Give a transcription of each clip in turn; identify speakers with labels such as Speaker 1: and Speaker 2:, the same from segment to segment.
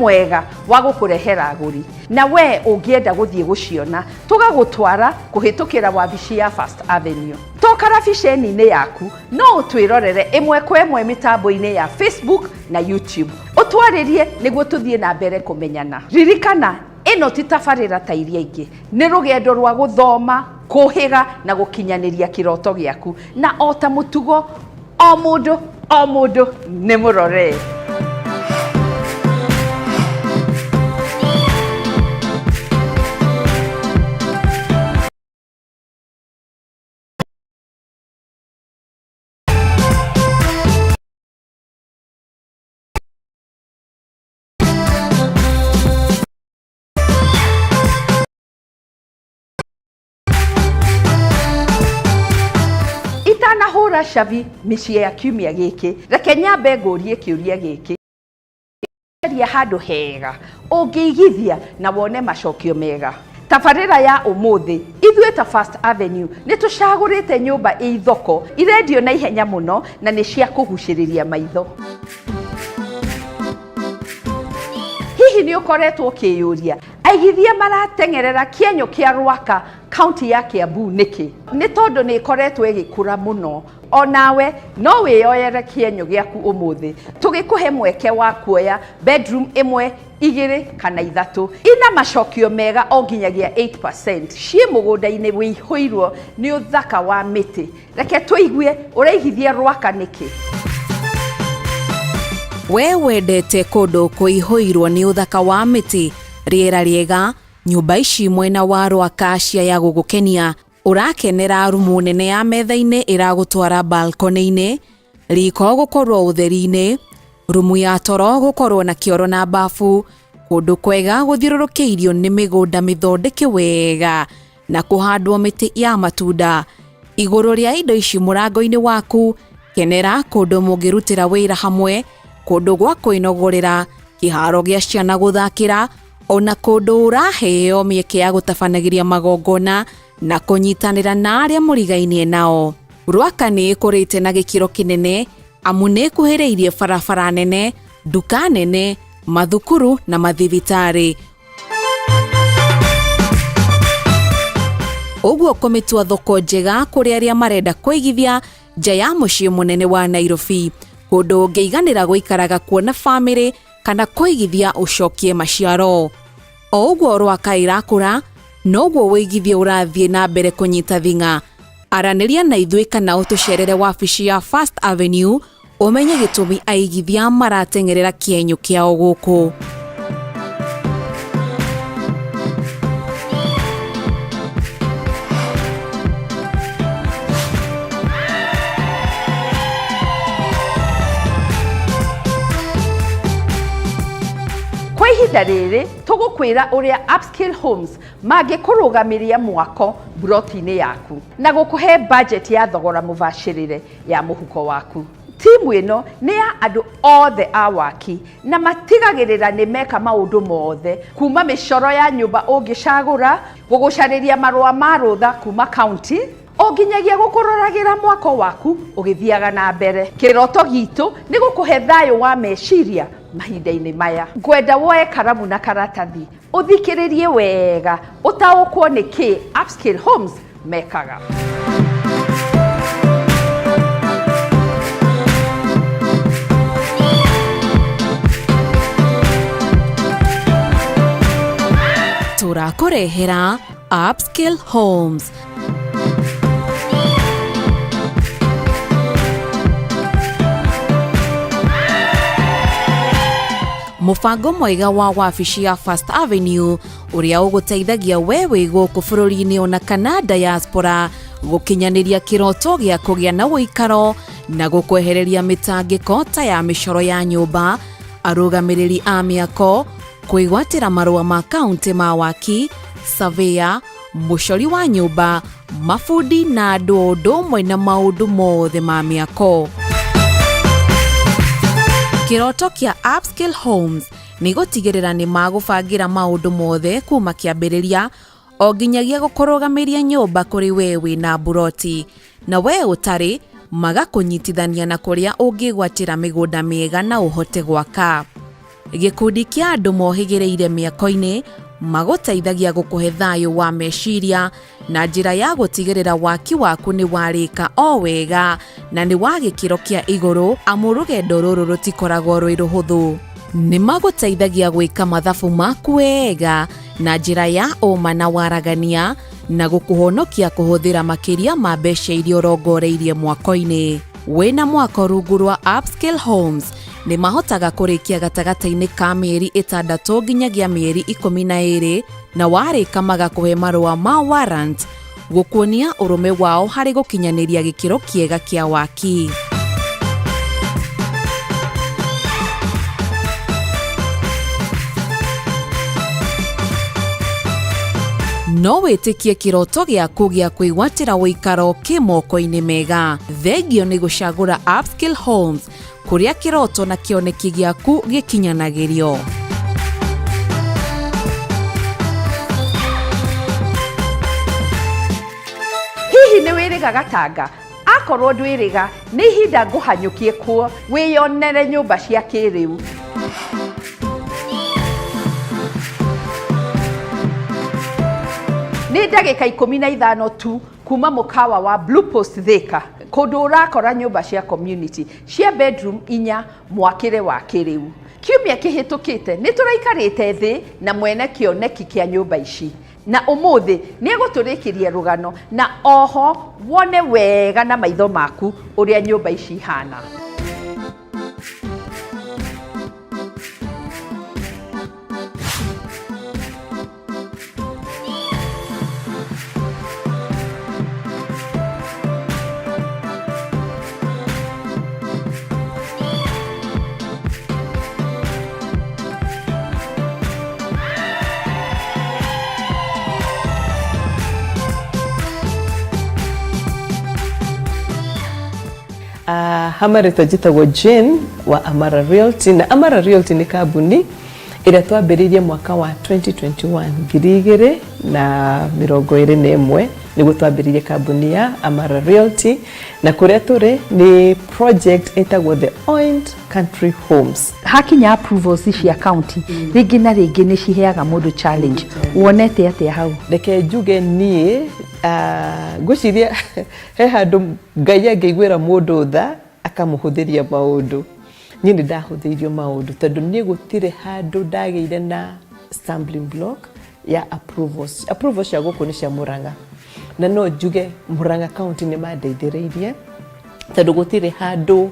Speaker 1: Mwega wa gũkũrehera agũri, na we ũngĩenda gũthiĩ gũciona tũgagũtwara kũhĩtũkĩra wabici ya First Avenue. To karabiceni-inĩ yaku, no ũtwĩrorere ĩmwe kwa ĩmwe mĩtambo-inĩ ya Facebook na YouTube. Ũtwarĩrie nĩguo tũthiĩ na mbere kũmenyana. Ririkana, ĩno ti tabarĩra ta iria ingĩ, nĩ rũgendo rwa gũthoma, kũhĩga na gũkinyanĩria kĩroto gĩaku. Na o ta mũtugo, o mũndũ o mũndũ nĩ mũrore. Itanahũra cabi mĩciĩ ya kiumia gĩkĩ, reke nyambe ngũrie kĩũria gĩkĩ. Caria handũ hega ũngĩigithia na wone macokio mega. Tabarĩra ya ũmũthĩ, ithuĩ ta First Avenue nĩ tũcagũrĩte nyũmba ĩ thoko irendio na ihenya mũno na nĩ cia kũgucĩrĩria maitho. Hihi nĩ ũkoretwo ũkĩyũria aigithia marateng'erera kĩenyũ kĩa Rwaka kaunti ya Kiambu nĩkĩ? Nĩ tondũ nĩ ĩkoretwo ĩgĩkũra mũno. O nawe no wĩyoere kĩenyũ gĩaku ũmũthĩ tũgĩkũhe mweke wa kuoya bedroom ĩmwe, igĩrĩ kana ithatũ ina macokio mega o nginyagia 8% ciĩ mũgũnda-inĩ wĩihũirwo nĩ ũthaka wa mĩtĩ. Reke tũigue ũraigithia Rwaka nĩkĩ?
Speaker 2: We wendete kũndũ kũihũirwo nĩ ũthaka wa mĩtĩ, rĩera rĩega, nyũmba ici mwena wa Rwaka ciaya gũgũkenia, ũrakenera rumu nene ya metha-inĩ ĩragũtwara balcony-inĩ, riko gũkorwo ũtheri-inĩ, rumu ya toro gũkorwo na kĩoro na bafu, kũndũ kwega gũthiũrũrũkĩirio nĩ mĩgũnda mĩthondeke wega na kũhandwo mĩtĩ ya matunda. Igũrũ rĩa indo ici mũrango-inĩ waku, kenera kũndũ mũngĩrutĩra wĩra hamwe, kũndũ gwa kwĩnogorera, kĩharo gĩa ciana gũthakĩra, ona kũndũ ũraheo mĩeke ya gũtabanagĩria magongona na kũnyitanĩra na arĩa mũrigainie nao. Rwaka nĩ ĩkũrĩte na gĩkĩro kĩnene amu nĩ ĩkuhĩrĩirie barabara nene, nduka nene, mathukuru na mathibitarĩ. Ũguo kũmĩtua thoko njega kũrĩ arĩa marenda kũigithia nja ya mũciĩ mũnene wa Nairobi, kũndũ ũngĩiganĩra gũikaraga kuo na bamĩrĩ kana kũigithia ũcokie maciaro. O ũguo Rwaka ĩrakũra, noguo ũigithia ũrathiĩ na mbere kũnyita thing'a. Aranĩria na ithuĩ kana ũtũcerere wabici ya First Avenue ũmenye gĩtũmi aigithia marateng'erera kĩenyũ kĩao gũkũ.
Speaker 1: Kwa ihinda rĩrĩ tũgũkwĩra ũrĩa Upscale Homes mangĩkũrũgamĩria mwako mburoti-inĩ yaku na gũkũhe budget ya thogora mũbacĩrĩre ya mũhuko waku. Timu ĩno nĩ ya andũ othe a waki na matigagĩrĩra nĩ meka maũndũ mothe kuma mĩcoro ya nyũmba ũngĩcagũra, gũgũcarĩria marũa ma rũtha kuma kaunti, o nginyagia gũkũroragĩra mwako waku ũgĩthiaga na mbere. Kĩroto gitũ nĩ gũkũhe thayũ wa meciria mahinda-inĩ maya. Ngwenda woe karamu na karatathi ũthikĩrĩrie wega ũtaũkwo nĩ kĩ Upscale Homes mekaga.
Speaker 2: Tũrakũrehera Upscale Homes. Mũbango mwega wa wabici ya First Avenue ũrĩa ũgũteithagia we wĩ gũkũ bũrũri-inĩ ona kana diaspora gũkinyanĩria kĩroto gĩa kũgĩa na ũikaro na gũkwehereria mĩtangĩko ta ya mĩcoro ya nyũmba, arũgamĩrĩri a mĩako, kwĩgwatĩra marũa ma kaunti ma waki, surveyor, mũcori wa nyũmba, mabundi na andũ o ũndũ ũmwe na maũndũ mothe ma mĩako. Kĩroto kĩa Upscale Homes nĩ gũtigĩrĩra nĩ magũbangĩra maũndũ mothe kuma kĩambĩrĩria o nginyagia gũkũrũgamĩria nyũmba kũrĩ we wĩna mburoti na we ũtarĩ magakũnyitithania na kũrĩa ũngĩgwatĩra mĩgũnda mĩega na ũhote gwaka. Gĩkundi kĩa andũ mohĩgĩrĩire mĩako-inĩ magũteithagia gũkũhe thayũ wa meciria na njĩra ya gũtigĩrĩra waki waku nĩ warĩka o wega na nĩ wa gĩkĩro kĩa igũrũ, amu rũgendo rũrũ rũtikoragwo rwĩ rũhũthũ. Nĩ magũteithagia gwĩka mathabu maku wega na njĩra ya ũma na waragania na gũkũhonokia kũhũthĩra makĩria ma mbeca iria ũrongoreirie mwako-inĩ. Wĩna mwako rungu rwa Upscale Homes nĩ mahotaga kũrĩkia gatagatĩ-inĩ ka mĩeri 6 nginyagia mĩeri 12, na warĩka magakũhe marũa ma warrant gũkuonia ũrũme wao harĩ gũkinyanĩria gĩkĩro kĩega kĩa waki. No wĩtĩkie kĩroto gĩaku gĩa kwĩgwatĩra ũikaro kĩ moko-inĩ mega. Thengio nĩ gũcagũra Upscale Homes, kũrĩa kĩroto na kĩoneki gĩaku gĩkinyanagĩrio.
Speaker 1: Hihi nĩ wĩrĩga Gatanga? Akorwo ndwĩrĩga, nĩ ihinda ngũhanyũkie kuo wĩyonere nyũmba cia kĩrĩu. Nĩ ndagĩka 15 tu kuma mũkawa wa Blue Post Thika, kũndũ ũrakora nyũmba cia community cia bedroom 4 mwakĩre wa kĩrĩu. Kiumia kĩhĩtũkĩte nĩ tũraikarĩte thĩ na mwene kĩoneki kĩa nyũmba ici, na ũmũthĩ nĩ egũtũrĩkĩria rũgano na oho wone wega na maitho maku ũrĩa nyũmba ici ihana.
Speaker 3: Hama rĩtwa njĩtagwo Jane wa Amara Realty, na Amara Realty nĩ kambuni ĩrĩa twambĩrĩirie mwaka wa 2021, 2021, nĩguo twambĩrĩirie kambuni ya Amara Realty, na kũrĩa tũrĩ nĩ project ĩtagwo The Oint Country Homes.
Speaker 1: Hakinya approvals cia county, rĩngĩ na rĩngĩ nĩ ciheaga mũndũ challenge. Wonete atĩa hau?
Speaker 3: Reke njuge niĩ, ngwĩciria he handũ Ngai angĩiguĩra mũndũ tha akamũhũthĩria maũndũ. Niĩ nĩ ndahũthĩirio maũndũ tondũ niĩ gũtirĩ handũ ndagĩire na stumbling block ya approvals. Approvals cia gũkũ nĩ cia Murang'a, na no njuge Murang'a County nĩ mandeithĩrĩirie tondũ gũtirĩ handũ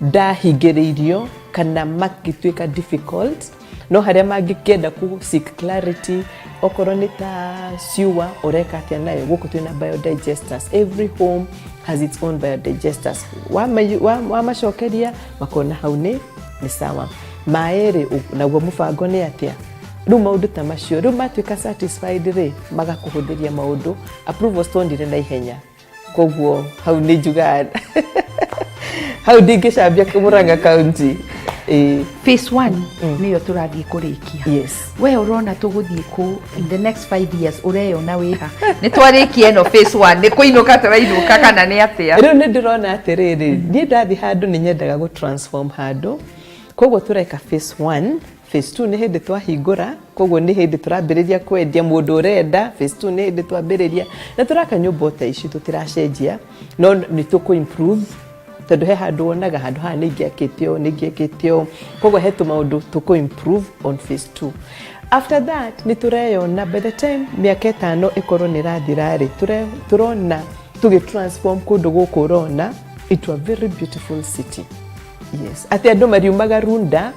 Speaker 3: ndahingĩrĩirio kana magĩtuĩka difficult, no harĩa mangĩkĩenda ku seek clarity, okorwo nĩ ta sewer ũreka atĩa nayo. Gũkũ twĩna biodigesters, every home has its own biodigesters. Wamacokeria makona hau nĩ sawa. Maĩ rĩ, naguo mũbango nĩ atĩa? Rĩu maũndũ ta macio, rĩu matuĩka satisfied rĩ, magakũhũthĩria maũndũ. Approvals tuonire na ihenya, koguo hau nĩ njugaga hau ndingĩcambia Murang'a County. Ĩĩ.
Speaker 1: Phase 1 nĩyo tũrathiĩ kũrĩkia.
Speaker 3: Yes.
Speaker 1: We ũrona tũgũthiĩ kũ in the next 5 years? Ũreyona wĩha nĩ twarĩkia ĩno phase 1, nĩ kũinũka tũrainũka kana nĩ atĩa?
Speaker 3: Rĩu nĩ ndĩrona atĩrĩrĩ, niĩ ndathiĩ handũ nĩ nyendaga gũ transform handũ, koguo tũreka phase 1. Phase 2 nĩ hĩndĩ twahingũra, koguo nĩ hĩndĩ tũrambĩrĩria kwendia mũndũ ũrenda. Phase 2 nĩ hĩndĩ twambĩrĩria na tũraka nyũmba o ta ici, tũtiracenjia, no nĩ tũkũ improve tondũ he handũ wonaga handũ haha nĩ ingĩakĩte ũũ, nĩ ingĩakĩte ũũ, koguo he tũmaũndũ tũkũ improve on phase 2. After that nĩ tũreyona by the time mĩaka 5 ĩkorwo nĩ ĩrathira rĩ, tũrona tũgĩ transform kũndũ gũkũ ũrona into a very beautiful city. Yes, atĩ andũ mariumaga Runda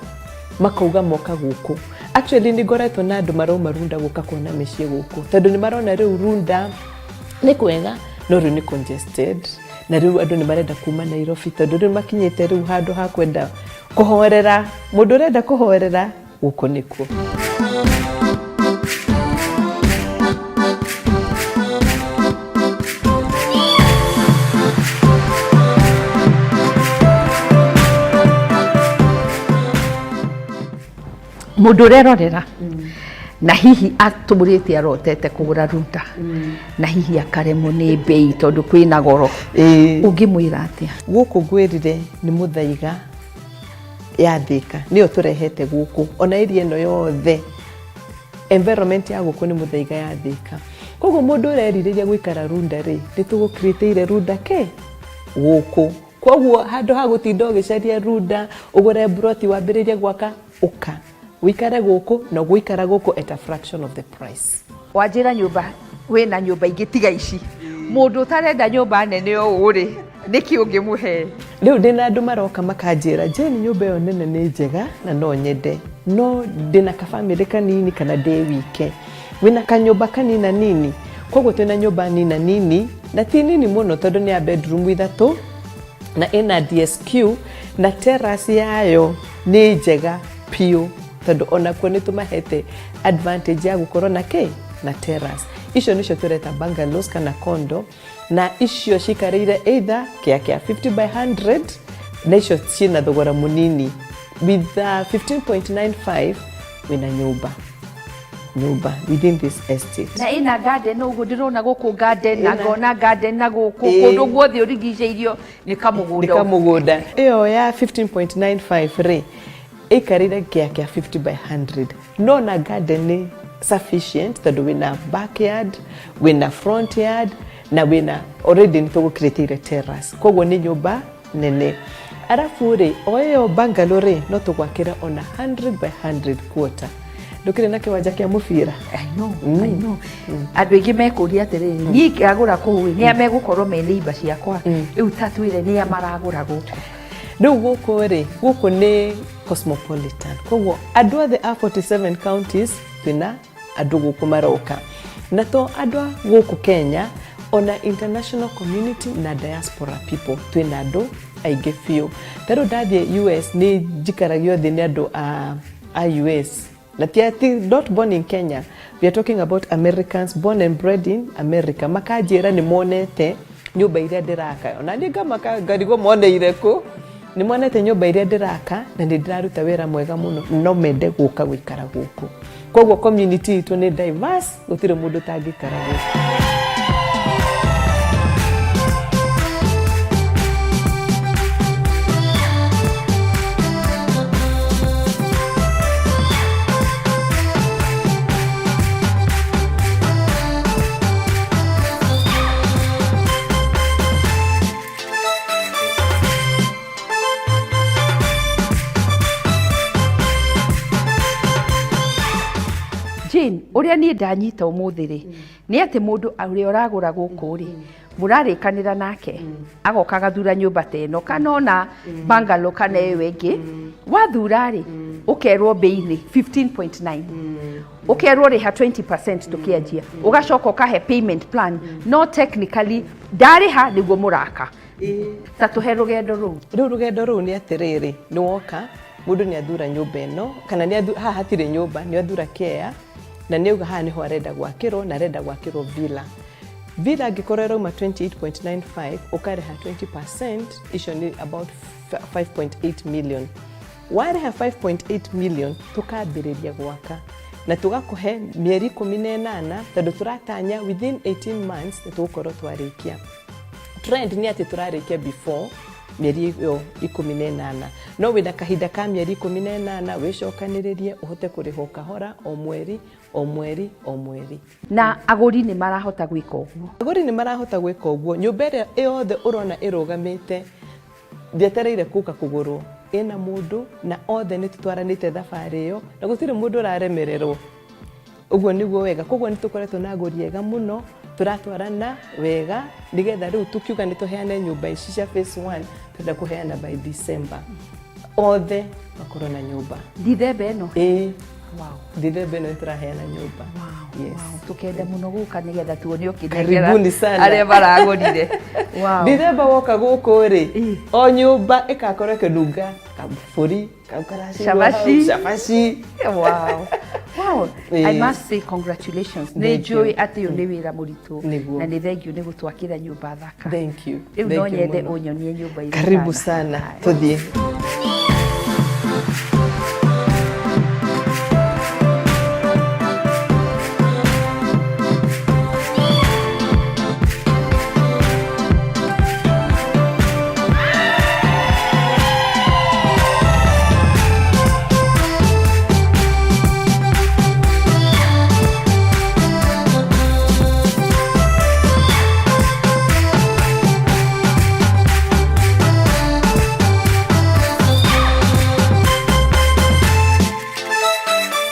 Speaker 3: makauga moka gũkũ. Actually nĩ ngoretwo na andũ marauma Runda gũka kuona mĩciĩ gũkũ, tondũ nĩ marona rĩu Runda nĩ kwega no rĩu nĩ congested, na rĩu andũ nĩ marenda kuma Nairobi tondũ rĩu makinyĩte rĩu handũ ha kwenda kũhorera. Mũndũ ũrenda kũhorera, gũkũ nĩkuo.
Speaker 1: Mũndũ ũrerorera na hihi atũrĩte arotete kũgũra Runda na hihi akaremwo nĩ mbei tondũ kwĩna goro, ũngĩmwĩra atĩa?
Speaker 3: Gũkũ ngwĩrire nĩ mũthaiga Ya Thĩka nĩyo tũrehete gũkũ, ona area ĩno yothe, environment ya gũkũ nĩ mũthaiga ya Thĩka. Koguo mũndũ ũrerirĩria gũikara Runda rĩ, nĩ tũgũcreateire Runda kĩ gũkũ. Koguo handũ ha gũtinda ũgĩcaria Runda ũgũre broti wambĩrĩrie gwaka, ũka wĩikare gũkũ na ũgũikara gũkũ at a fraction of the price.
Speaker 1: Wanjĩra nyũmba wĩna nyũmba ingĩ tiga ici, mũndũ ũtarenda nyũmba nene ũũ rĩ, nĩkĩ ũngĩmũhe?
Speaker 3: Rĩu ndĩna andũ maroka makanjĩra, "Jane, nyũmba ĩyo nene nĩ njega na no nyende, no ndĩna kabamĩrĩ kanini kana ndĩ wike, wĩna kanyũmba kanina nini?" Koguo twĩna nyũmba nina nini na ti nini mũno, tondũ nĩ ya bedroom ithatũ na ĩna DSQ na terrace yayo nĩ njega biũ, tondũ onakuo nĩ tũmahete advantage ya gũkorwo na kĩ na terrace. Icio nĩcio tũreta bungalows kana condo, na icio cikarĩire either kĩa kĩa 50 by 100, na icio ciĩna thogora mũnini. With 15.95 wĩna nyũmba within this estate.
Speaker 1: Na ĩna garden ũguo ndĩrona gũkũ, garden na
Speaker 3: Ĩna-
Speaker 1: ngona garden na gũkũ.
Speaker 3: Ĩĩ.
Speaker 1: Kũndũ guothe ũrigicĩirio nĩ kamũgũnda.
Speaker 3: Nĩ kamũgũnda. Ĩyo ya 15.95 rĩ, ĩikarĩire kĩa kĩa 50 by 100, no na garden nĩ sufficient, tondũ wĩna backyard, wĩna front yard, na wĩna already nĩ tũgũcreateire terrace. Koguo nĩ nyũmba nene. Arabu rĩ, o ĩyo bungalow rĩ, no tũgwakĩra ona 100 by 100 quarter. Ndũkĩrĩ na kĩwanja kĩa mũbira.
Speaker 1: I know, I know. Andũ aingĩ mekũria atĩrĩrĩ, niĩ ingĩagũra kũu ĩ, nĩa megũkorwo me neighbor ciakwa? Rĩu ta twĩre nĩa maragũra gũkũ.
Speaker 3: Rĩu gũkũ rĩ, gũkũ nĩ cosmopolitan, koguo andũ othe a 47 counties twĩna andũ gũkũ maroka, na to andũ a gũkũ Kenya, ona international community na diaspora people, twĩna andũ aingĩ biũ. Ta rĩu ndathiĩ US nĩ njikaragio thĩ nĩ andũ a US na ti ati not born in Kenya, we are talking about Americans born and bred in America, makanjĩra nĩ monete nyũmba iria ndĩraka. Ona niĩ ngamaka ngarigwo moneire kũ. Nĩ monete nyũmba iria ndĩraka na nĩ ndĩraruta wĩra mwega mũno, no mende gũka gũikara gũkũ. Koguo community itũ nĩ diverse, gũtirĩ mũndũ ũtangĩikara gũkũ.
Speaker 1: Jane, ũrĩa niĩ ndanyita ũmũthĩ rĩ, nĩ atĩ mũndũ ũrĩa ũragũra gũkũ rĩ, mũrarĩkanĩra nake, agoka agathura nyũmba ta ĩno kana ona bungalow kana ĩyo ĩngĩ. Wathura rĩ, ũkerwo bei nĩ 15.9, ũkerwo rĩha 20% tũkĩanjia, ũgacoka ũkahe payment plan, no technically ndarĩha nĩguo mũraka. Ta tũhe rũgendo rũu.
Speaker 3: Rĩu rũgendo rũu nĩ atĩrĩrĩ, nĩ woka mũndũ nĩ athura nyũmba ĩno kana nĩ haha hatirĩ nyũmba, nĩ athura kea na nĩ auga haha nĩho arenda gwakĩrwo na arenda gwakĩrwo villa. Villa angĩkorwo ĩrauma 28.95, ũkarĩha 20%, icio nĩ about 5.8 million. Warĩha 5.8 million, tũkambĩrĩria gwaka na tũgakũhe mĩeri 18, tondũ tũratanya within 18 months nĩ tũgũkorwo twarĩkia. Trend nĩ atĩ tũrarĩkia before mĩeri ĩyo 18, no wĩna kahinda ka mĩeri 18 wĩcokanĩrĩrie ũhote kũrĩhwo kahora o mweri o mweri o mweri.
Speaker 1: Na agũri nĩ marahota gwĩka ũguo?
Speaker 3: Agũri nĩ marahota gwĩka ũguo. Nyũmba ĩrĩa yothe ũrona ĩrũgamĩte ndĩetereire kũka kũgũrwo, ĩna mũndũ na othe nĩ tũtwaranĩte thabarĩ ĩyo na gũtirĩ mũndũ ũraremererwo. Ũguo nĩguo wega. Koguo nĩ tũkoretwo na agũri ega mũno, tũratwarana wega, nĩgetha rĩu tũkiuga nĩ tũheane nyũmba ici cia phase 1, tũrenda kũheana by December, othe makorwo na nyũmba.
Speaker 1: Dithemba ĩno?
Speaker 3: Ĩĩ.
Speaker 1: Wow.
Speaker 3: Dithemba ĩno nĩ tũraheana nyũmba. Yes.
Speaker 1: Wow. Tukenda mũno gũka nĩgetha tuone ũkĩnengera
Speaker 3: Karibuni sana.
Speaker 1: arĩa maragũrire. Wow.
Speaker 3: Dithemba woka gũkũ rĩ,
Speaker 1: Ĩ.
Speaker 3: o nyũmba ĩgakorwo ĩkĩnunga kabũri kau karacirwo
Speaker 1: Cabaci.
Speaker 3: hau, cabaci.
Speaker 1: Wow. I
Speaker 3: Ĩ.
Speaker 1: must say congratulations. Nĩ
Speaker 3: Thank you.
Speaker 1: njũĩ atĩ ũyũ nĩ wĩra mũritũ.
Speaker 3: Nĩguo.
Speaker 1: Na nĩ thank you nĩ gũtwakĩra nyũmba thaka.
Speaker 3: Thank you.
Speaker 1: Rĩu
Speaker 3: Thank
Speaker 1: no
Speaker 3: you
Speaker 1: nyende
Speaker 3: mũno.
Speaker 1: ũnyonie nyũmba iria
Speaker 3: Karibu
Speaker 1: sana.
Speaker 3: sana.
Speaker 1: Haya.
Speaker 3: Tũthiĩ.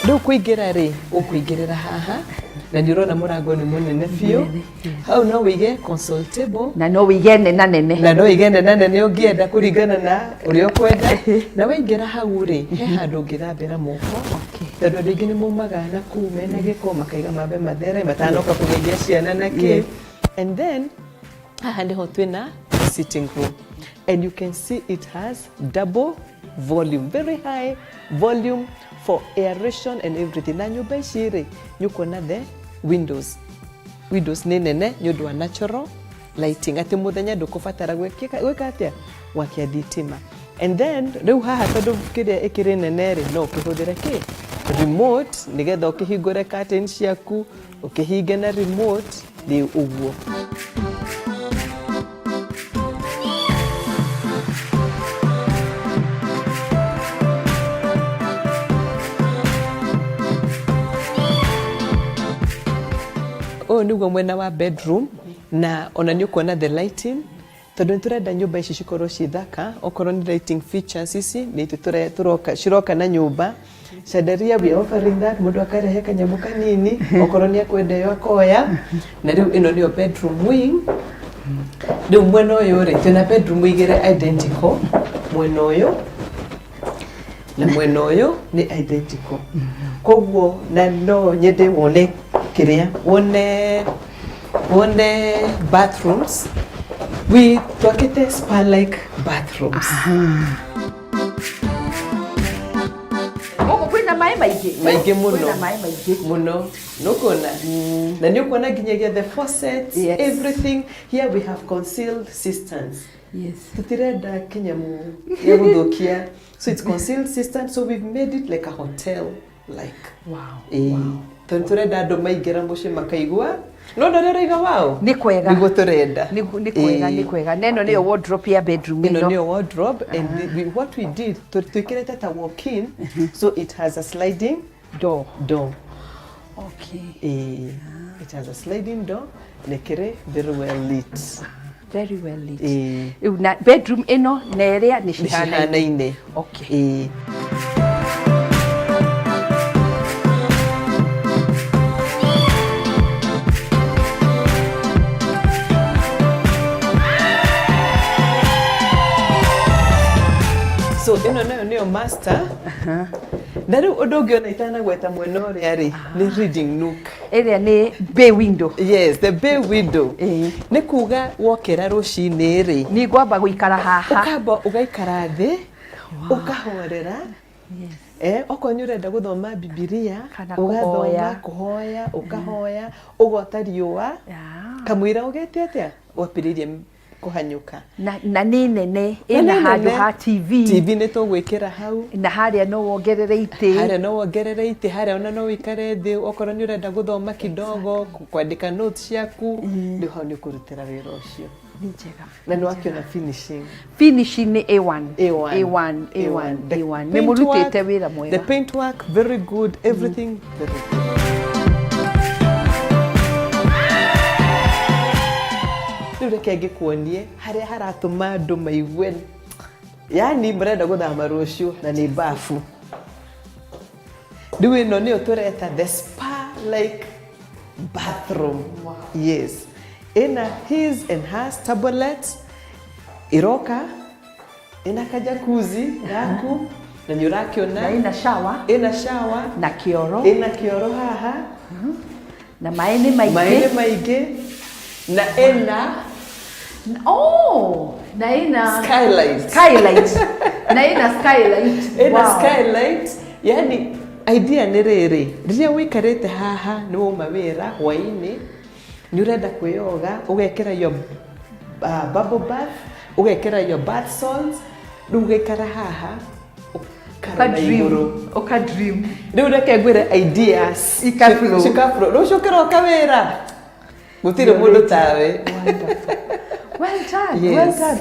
Speaker 3: Rĩu kũingĩra rĩ, ũkũingĩrĩra haha na nĩ ũrona mũrango nĩ mũnene biũ. Hau no wĩige console table.
Speaker 1: Na no wĩige nena nene.
Speaker 3: Na no wĩige nena nene ũngĩenda kũringana na ũrĩa ũkwenda. Na waingĩra hau rĩ, he handũ ũngĩthambĩra moko. Tondũ andũ aingĩ nĩ maumaga na kũu mena gĩko makaiga mambe mathere matanoka kũgeithia ciana na kĩ. And then haha nĩho twĩna sitting room, and you can see it has double volume, very high volume for aeration and everything. Na nyũmba ici rĩ, nĩ ũkuona the windows, windows nĩ nene nĩ ũndũ wa natural lighting, atĩ mũthenya ndũkũbatara gwĩka atĩa, gwakia thitima. And then rĩu haha, tondũ kĩrĩa ĩkĩrĩ nene rĩ, no ũkĩhũthĩre kĩ remote nĩgetha ũkĩhingũre curtain ciaku, ũkĩhinge na remote. Rĩu ũguo. Ũyũ nĩguo mwena wa bedroom, na ona nĩ ũkuona the lighting, tondũ nĩ tũrenda nyũmba ici cikorwo ciĩ thaka. Okorwo nĩ lighting features ici nĩ ithuĩ tũroka, ciroka na nyũmba chandelier. We are offering that, mũndũ akarehe kanyamũ kanini, okorwo nĩ akwenda ĩyo akoya. Na rĩu ĩno nĩyo bedroom wing. Rĩu mwena ũyũ rĩ, twĩna bedroom igĩrĩ identical, mwena ũyũ na mwena ũyũ nĩ identical. Koguo na no nyende wone kĩrĩa wone bathrooms. We twakĩte spa like bathrooms.
Speaker 1: Gũkũ kwĩna maĩ maingĩ.
Speaker 3: Maingĩ mũno.
Speaker 1: Kwĩna maĩ maingĩ.
Speaker 3: Mũno. Nũkuona na nĩ ũkuona nginyagia the faucets. Everything here, we have concealed cisterns. Tutirenda kinyamu ya gũthũkia, so it's concealed cistern, so we've made it like a hotel like. Ĩĩ. Tondũ tũrenda andũ maingĩra mũciĩ makaigua no ndũrĩa ũraiga wao.
Speaker 1: Nĩ kwega.
Speaker 3: Nĩguo tũrenda.
Speaker 1: Nĩ kwega.
Speaker 3: Ĩĩ.
Speaker 1: Nĩ kwega, na ĩno nĩyo wardrobe ya bedroom.
Speaker 3: Ĩno
Speaker 1: ĩno
Speaker 3: nĩyo wardrobe, and what we did, twĩkĩrĩte ta walk-in, so it has a sliding
Speaker 1: door.
Speaker 3: Door.
Speaker 1: Okay.
Speaker 3: Ĩĩ. It has a sliding door na ĩkĩrĩ very well lit.
Speaker 1: Very well lit.
Speaker 3: Ĩĩ.
Speaker 1: Rĩu na bedroom ĩno na ĩrĩa nĩ
Speaker 3: nĩ
Speaker 1: cihanaine.
Speaker 3: Cihanaine.
Speaker 1: Okay.
Speaker 3: Ĩĩ. So ĩno nayo nĩyo master. Na rĩu ũndũ ũngĩ ona itanagweta mwena ũrĩa rĩ, nĩ reading nook.
Speaker 1: Ĩrĩa nĩ bay window.
Speaker 3: Yes, the bay window.
Speaker 1: Ĩĩ.
Speaker 3: Nĩ kuga wokĩra rũcinĩ rĩ,
Speaker 1: nĩ ngwamba gũikara haha.
Speaker 3: Ũkamba ũgaikara thĩ, ũkahorera. Okorwo nĩ ũrenda gũthoma Bibilia,
Speaker 1: kana
Speaker 3: ũgathoma,
Speaker 1: kũhoya.
Speaker 3: Kũhoya, ũkahoya, ũgota riũa kamũira ũgete atĩa wambĩrĩirie kũhanyũka.
Speaker 1: Na nĩ nene.
Speaker 3: Na
Speaker 1: Ĩna
Speaker 3: nĩ
Speaker 1: handũ
Speaker 3: nene.
Speaker 1: ha TV.
Speaker 3: TV nĩ tũgwĩkĩra hau.
Speaker 1: Na harĩa no wongerere itĩ.
Speaker 3: Harĩa no wongerere itĩ, harĩa ona no wĩikare thĩ okorwo nĩ ũrenda gũthoma kidogo, kwandĩka notes ciaku. Rĩu hau nĩ ũkũrutĩra wĩra ũcio.
Speaker 1: Nĩ njega.
Speaker 3: Na nĩ wakĩona finishing.
Speaker 1: Finishing nĩ A1.
Speaker 3: A1.
Speaker 1: A1, A1.
Speaker 3: The
Speaker 1: A1. Nĩ
Speaker 3: paint
Speaker 1: mũrutĩte
Speaker 3: work-
Speaker 1: wĩra mwega.
Speaker 3: The paint work very good, everything very good. Rĩu reke ngĩkuonie harĩa haratũma andũ maigue yani marenda gũthama rũciũ, na nĩ bafu. Rĩu ĩno nĩyo tũreta the spa like bathroom. Yes, ĩna his and hers tablet, ĩroka ĩna kajakuzi gaku na nĩ ũrakĩona.
Speaker 1: Na ĩna shower.
Speaker 3: Ĩna shower.
Speaker 1: Na kĩoro.
Speaker 3: Ĩna kĩoro haha.
Speaker 1: Na maĩ nĩ
Speaker 3: maĩ
Speaker 1: maingĩ.
Speaker 3: Nĩ maingĩ na ĩna
Speaker 1: Oh, na ĩna
Speaker 3: skylight.
Speaker 1: Skylight, na ĩna skylight.
Speaker 3: Ĩna skylight. Yani idea nĩ rĩrĩ, rĩrĩa ũikarĩte haha, nĩ wauma wĩra hwaĩ-inĩ, nĩ ũrenda kwĩyoga, ũgekĩra your bubble bath, ũgekĩra your bath salts, rĩu ũgaikara haha ũkarora
Speaker 1: Ũka-dream.
Speaker 3: igũrũ.
Speaker 1: Ũka dream.
Speaker 3: Rĩu reke ngwĩre, ideas
Speaker 1: Ikaflow.
Speaker 3: Cikaflow. Rũciũ kĩroka wĩra gũtirĩ mũndũ tawe.
Speaker 1: Wonderful. Well done.
Speaker 3: Yes.
Speaker 1: Well done.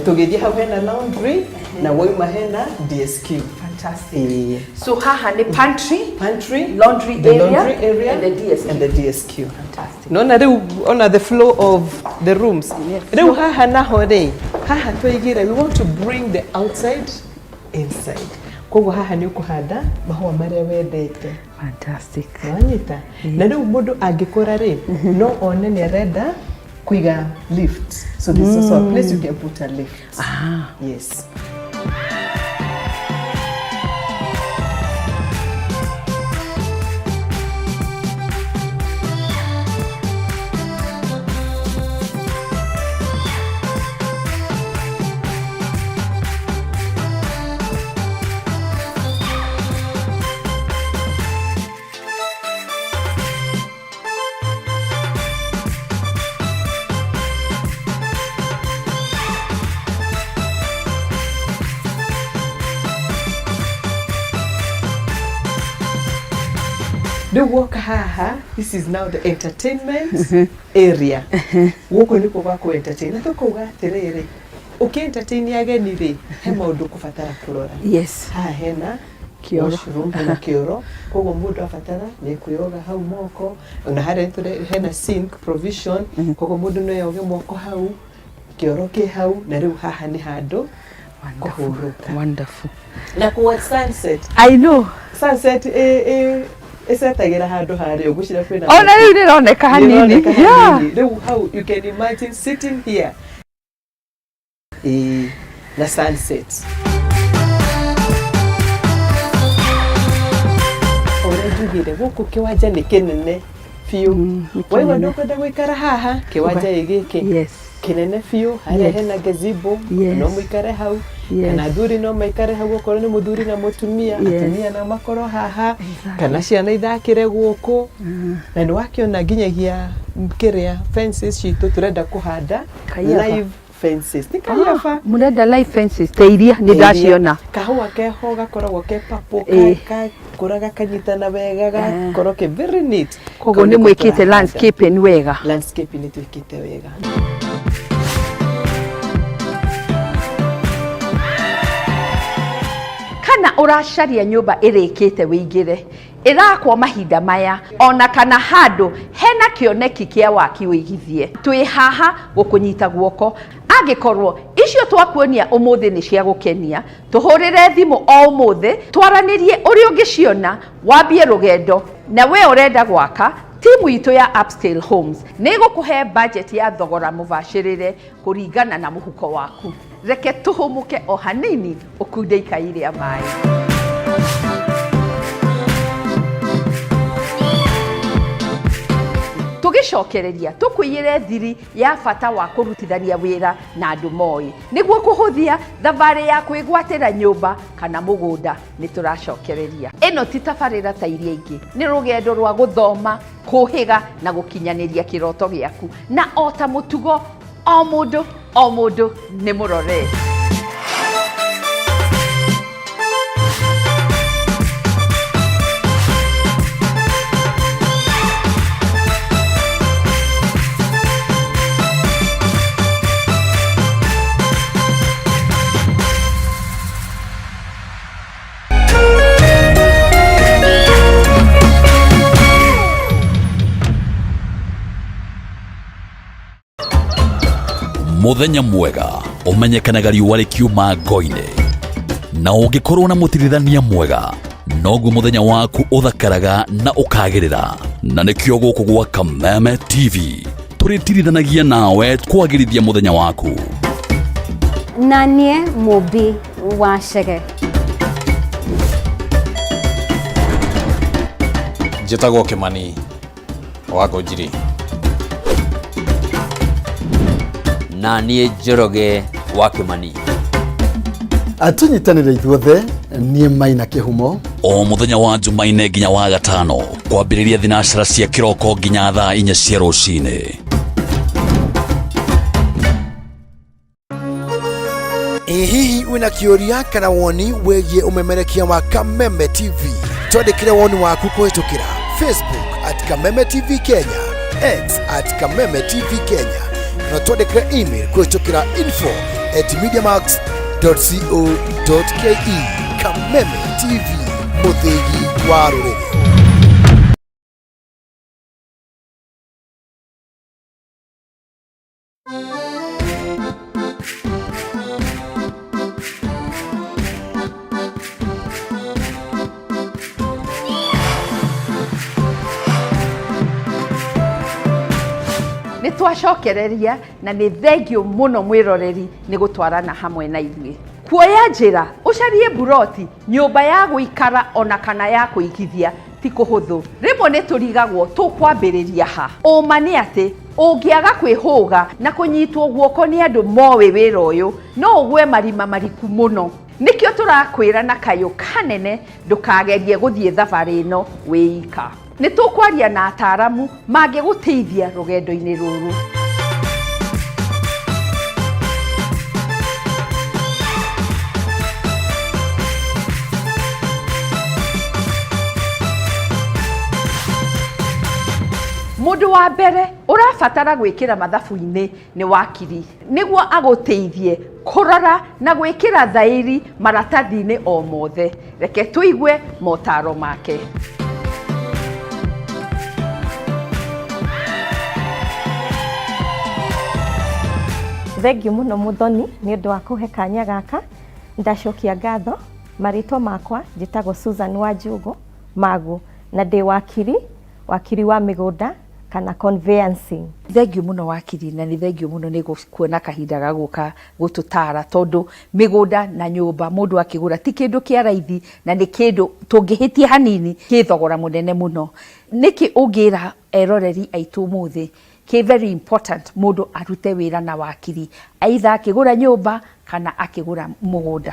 Speaker 3: Tũgĩthiĩ hau hena laundry na wauma hena DSQ.
Speaker 1: Fantastic.
Speaker 3: Ĩĩ.
Speaker 1: So haha nĩ pantry,
Speaker 3: pantry,
Speaker 1: laundry
Speaker 3: the
Speaker 1: area,
Speaker 3: laundry area
Speaker 1: and the DSQ.
Speaker 3: And the DSQ.
Speaker 1: Fantastic.
Speaker 3: Nona rĩu ona the flow of the rooms.
Speaker 1: Yes.
Speaker 3: Rĩu haha naho rĩ, haha twaigire we want to bring the outside inside. Koguo haha nĩ ũkũhanda mahũa marĩa wendete.
Speaker 1: Fantastic.
Speaker 3: Wanyita? Na rĩu mũndũ angĩkora rĩ, no one nĩ arenda kũiga lift. So this is also a place you can put a lift.
Speaker 1: Ah.
Speaker 3: Yes. Rĩu woka haha, this is now the entertainment area. Gũkũ nĩkuo gwa kũ entertain. Na tũkauga atĩrĩrĩ, ũkĩ entertain ageni rĩ, he maũndũ ũkũbatara kũrora.
Speaker 1: Yes.
Speaker 3: Haha hena
Speaker 1: Kĩoro.
Speaker 3: washroom, hena kĩoro, koguo mũndũ abatara nĩ kwĩyoga hau moko. Ona harĩa hena sink provision, koguo mũndũ no eyoge moko hau, kĩoro kĩ hau. Na rĩu haha nĩ handũ kũhurũka.
Speaker 1: Wonderful.
Speaker 3: Na kũwatch sunset.
Speaker 1: I know.
Speaker 3: Sunset ĩcetagĩra handũ harĩa ũgwĩciria kwĩna
Speaker 1: Ona rĩu rĩroneka hanini.
Speaker 3: Nĩroneka
Speaker 1: Yeah.
Speaker 3: hanini. Rĩu hau you can imagine sitting here, ĩĩ, na sunset. Ũrĩa njugire, gũkũ kĩwanja nĩ kĩnene biũ.
Speaker 1: Nĩ
Speaker 3: Waigua
Speaker 1: kĩnene.
Speaker 3: ndũkwenda gũikara haha, kĩwanja ĩ gĩkĩ kĩnene biũ harĩa hena gazebo. No mũikare hau, kana athuri no maikare hau okorwo nĩ mũthuri na mũtumia, atumia no makorwo haha, kana ciana ithakĩre gũkũ. Na nĩ wakĩona nginyagia kĩrĩa fences citũ tũrenda kũhanda
Speaker 1: Kaiyaba.
Speaker 3: live fences nĩ kaiyaba.
Speaker 1: Mũrenda live fences ta iria nĩ ndaciona.
Speaker 3: Kahũa keho gakoragwo ke purple, gakũra gakanyitana wega, gakorwo ke very neat.
Speaker 1: Koguo
Speaker 3: Kau
Speaker 1: nĩ
Speaker 3: nĩko
Speaker 1: mwĩkĩte
Speaker 3: tũrahanda.
Speaker 1: Landscaping wega.
Speaker 3: Landscaping nĩ twĩkĩte wega.
Speaker 1: Kana ũracaria nyũmba ĩrĩkĩte wĩingĩre ĩrakwo mahinda maya, ona kana handũ hena kĩoneki kĩa waki wĩigithie, twĩ haha gũkũnyita guoko. Angĩkorwo icio twakuonia ũmũthĩ nĩ cia gũkenia, tũhũrĩre thimũ o ũmũthĩ twaranĩrie ũrĩa ũngĩciona wambie rũgendo. Na we ũrenda gwaka, timu itũ ya Upscale Homes nĩ ĩgũkũhe budget ya thogora mũbacĩrĩre kũringana na mũhuko waku. Reke tũhũmũke o hanini ũkunde ikai rĩa maĩ. Tũgĩcokereria tũkũiyĩre thiri ya bata wa kũrutithania wĩra na andũ moĩ nĩguo kũhũthia thabarĩ ya kwĩgwatĩra nyũmba kana mũgũnda. Nĩ tũracokereria, ĩno ti tabarĩra ta iria ingĩ, nĩ rũgendo rwa gũthoma, kũhĩga na gũkinyanĩria kĩroto gĩaku. Na o ta mũtugo, o mũndũ o mũndũ nĩ mũrore.
Speaker 4: Muthenya mwega ũmenyekanaga riũa rĩkiuma ngo-inĩ, na ũngĩkorwo na mũtirithania mwega noguo mũthenya waku ũthakaraga na ũkagĩrĩra. Na nĩkĩo gũkũ gwa Kameme TV tũrĩtirithanagia nawe kwagĩrithia mũthenya waku.
Speaker 5: Na niĩ Mũmbi wa Chege.
Speaker 6: Njĩtagwo Kĩmani wa Ngũnjiri.
Speaker 7: Na niĩ Njoroge wa Kĩmani.
Speaker 8: Tũnyitanĩre ithuothe, niĩ Maina Kĩhumo.
Speaker 4: O mũthenya wa Jumaine nginya wa gatano, kwambĩrĩria thinacara cia kĩroko nginya thaa 4 cia rũcinĩ.
Speaker 8: Ĩ hihi wĩna kĩũria kana woni wĩgiĩ ũmemerekia wa Kameme TV? Twandĩkĩre woni waku kũhĩtũkĩra Facebook @KamemeTVKenya, X @KamemeTVKenya. Kana twandĩkĩre email kũhĩtũkĩra info at mediamax co ke. Kameme TV, mũthĩgi wa rũrĩrĩ.
Speaker 1: Nĩ twacokereria na nĩ thengio mũno mwĩroreri nĩ gũtwarana hamwe na ithuĩ. Kuoya njĩra ũcarie mburoti, nyũmba ya gũikara ona kana ya kũigithia ti kũhũthũ. Rĩmwe nĩ tũrigagwo tũkwambĩrĩria ha. Ũma nĩ atĩ ũngĩaga kwĩhũga na kũnyitwo guoko nĩ andũ moĩ wĩra ũyũ, no ũgwe marima mariku mũno. Nĩkĩo tũrakwĩra na kayũ kanene ndũkagerie gũthiĩ thabarĩ ĩno wĩ ika. Nĩ tũkwaria na ataaramu mangĩgũteithia rũgendo-inĩ rũrũ. Mũndũ wa mbere ũrabatara gwĩkĩra mathabu-inĩ nĩ wakiri nĩguo agũteithie kũrora na gwĩkĩra thaĩri maratathi-inĩ o mothe. Reke tũigue motaro make.
Speaker 9: Thengiũ mũno Mũthoni nĩ ũndũ wa kũhe kanya gaka. Ndacokia ngatho. Marĩtwa makwa njĩtagwo Susan Wanjũgũ Magu na ndĩ wakiri, wakiri wa mĩgũnda kana conveyancing.
Speaker 1: Thengiũ mũno wakiri, na nĩ thengiũ mũno nĩ kuona kahinda ga gũka gũtũtara, tondũ mĩgũnda na nyũmba mũndũ akĩgũra ti kĩndũ kĩa raithi, na nĩ kĩndũ tũngĩhĩtia hanini kĩ thogora mũnene mũno. Nĩkĩ ũngĩra eroreri aitũ ũmũthĩ kĩ very important mũndũ arute wĩra na wakiri, either akĩgũra nyũmba kana akĩgũra mũgũnda?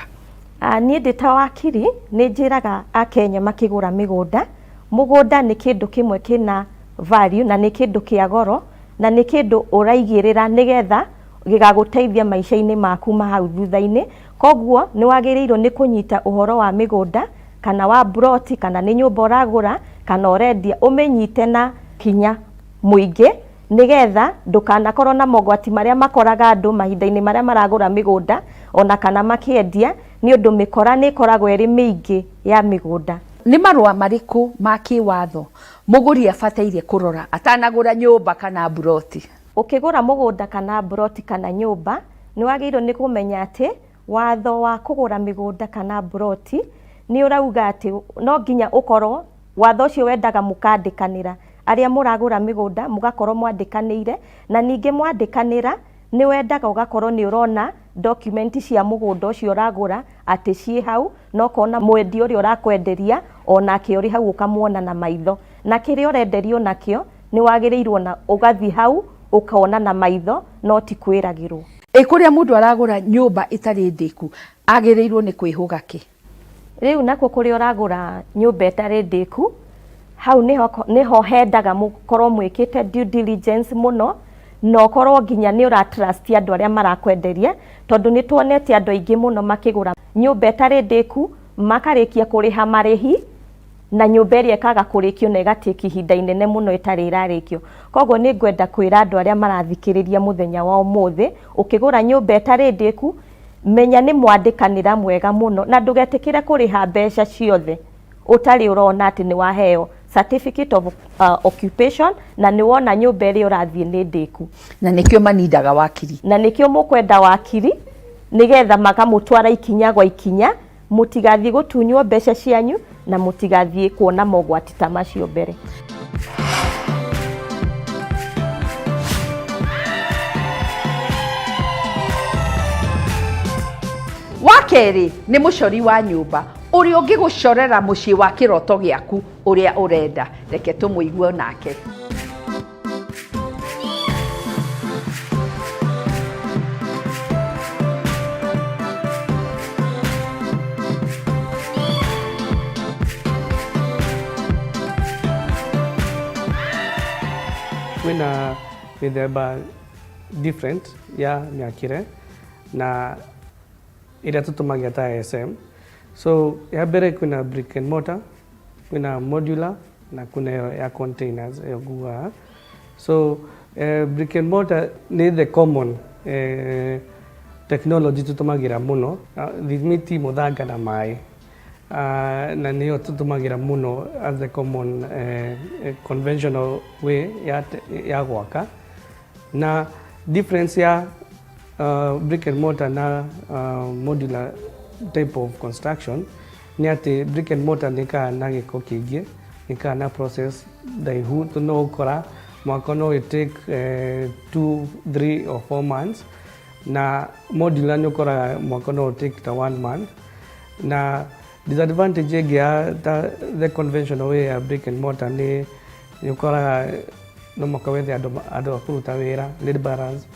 Speaker 9: Niĩ ndĩ ta wakiri nĩ njĩraga Akenya makĩgũra mĩgũnda, mũgũnda nĩ kĩndũ kĩmwe kĩna value na nĩ kĩndũ kĩa goro na nĩ kĩndũ ũraigĩrĩra nĩgetha gĩgagũteithia maica-inĩ maku ma hau thutha-inĩ. Koguo nĩ wagĩrĩirwo nĩ kũnyita ũhoro wa mĩgũnda kana wa mburoti kana nĩ nyũmba ũragũra kana ũrendia, ũmĩnyite na hinya mũingĩ nĩgetha ndũkanakorwo na mogwati marĩa makoraga andũ mahinda-inĩ marĩa maragũra mĩgũnda ona kana makĩendia, nĩ ũndũ mĩkora nĩ ĩkoragwo ĩrĩ mĩingĩ ya mĩgũnda.
Speaker 1: Nĩ marũa marĩkũ ma kĩwatho mũgũri abataire kũrora atanagũra nyũmba kana mburoti?
Speaker 9: Ũkĩgũra mũgũnda kana mburoti kana nyũmba, nĩ wagĩrĩirwo nĩ kũmenya atĩ watho wa kũgũra mĩgũnda kana mburoti nĩ ũrauga atĩ no nginya ũkorwo, watho ũcio wendaga mũkandĩkanĩra, arĩa mũragũra mĩgũnda mũgakorwo mwandĩkanĩire, na ningĩ mwandĩkanĩra nĩ wendaga ũgakorwo nĩ ũrona document cia mũgũnda ũcio ũragũra atĩ ciĩ hau, na ũkona mwendia ũrĩa ũrakwenderia onake ũrĩ hau ũkamuona na maitho, na kĩrĩa ũrenderio nakĩo nĩ wagĩrĩirwo na ũgathiĩ hau ũkona na maitho no ti kwĩragĩrwo.
Speaker 1: Ĩ kũrĩa mũndũ aragũra nyũmba ĩtarĩ ndĩku agĩrĩirwo nĩ kwĩhũga kĩ?
Speaker 9: Rĩu nakuo kũrĩa ũragũra nyũmba ĩtarĩ ndĩku, hau nĩho hendaga mũkorwo mwĩkĩte due diligence mũno, na ũkorwo nginya nĩ ũra trust andũ arĩa marakwenderia, tondũ nĩ tuonete andũ aingĩ mũno makĩgũra nyũmba ĩtarĩ ndĩku, makarĩkia kũrĩha marĩhi, na nyũmba ĩrĩa ĩkaga kũrĩkio na ĩgatĩki ihinda inene mũno ĩtarĩ ĩrarĩkio. Koguo nĩ ngwenda kwĩra andũ arĩa marathikĩrĩria mũthenya wa ũmũthĩ, ũkĩgũra nyũmba ĩtarĩ ndĩku, menya nĩ mwandĩkanĩra mwega mũno, na ndũgetĩkĩre kũrĩha mbeca ciothe ũtarĩ ũrona atĩ nĩ waheo certificate of occupation na nĩ wona nyũmba ĩrĩa ũrathiĩ nĩ ndĩku.
Speaker 1: Na nĩkĩo manindaga wakiri.
Speaker 9: Na nĩkĩo mũkwenda wakiri, nĩgetha makamũtwara ikinya gwa ikinya, mũtigathiĩ gũtunywo mbeca cianyu na mũtigathiĩ kuona mogwati ta macio mbere.
Speaker 1: Wa kerĩ nĩ mũcori wa nyũmba ũrĩa ũngĩgũcorera mũciĩ wa kĩroto gĩaku ũrĩa ũrenda. Reke tũmũigue nake.
Speaker 10: Kwĩna mĩthemba different ya mĩakĩre na ĩrĩa tũtũmagĩra ta ASM. So ya mbere kwĩna brick and mortar, kwĩna modular na kwĩna ĩyo ya containers ĩyo ngugaga. So Brick and mortar nĩ the common technology tũtũmagĩra mũno, thimiti, mũthanga na maĩ. Na nĩyo tũtũmagĩra mũno as the common conventional way ya gwaka. Na difference ya brick and mortar na modular type of construction nĩ atĩ brick and mortar nĩ ĩkaga na gĩko kĩingĩ, nĩ ĩkaga na process ndaihu, no ũkora mwako no ĩ take 2, 3 or 4 months, na modular nĩ ũkoraga mwako no ũ take ta 1 month. Na disadvantage ĩngĩ ya ta the conventional way ya brick and mortar nĩ ũkoraga no mũhaka wethe andũ a kũruta wĩra, laborers,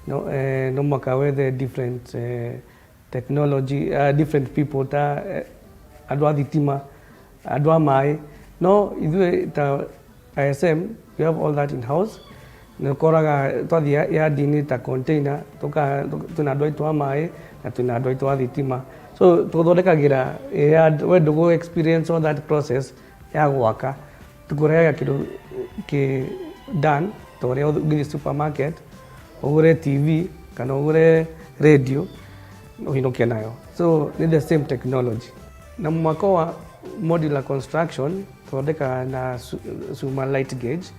Speaker 10: no mũhaka wethe different technology, different people ta andũ a thitima, andũ a maĩ. No ithuĩ ta ISM, we have all that in house. Nĩ ũkoraga twathiĩ yard-inĩ ta container, twĩna andũ aitũ a maĩ na twĩna andũ aitũ a thitima. So tũthondekagĩra yard, we ndũgũ experience all that process ya gwaka, tũkũrehaga kĩndũ kĩ done ta ũrĩa ũngĩthiĩ supermarket ũgũre TV kana ũgũre radio ũinũke nayo. So nĩ the same technology. Na mwako wa modular construction tũthondekaga na cuma light gauge,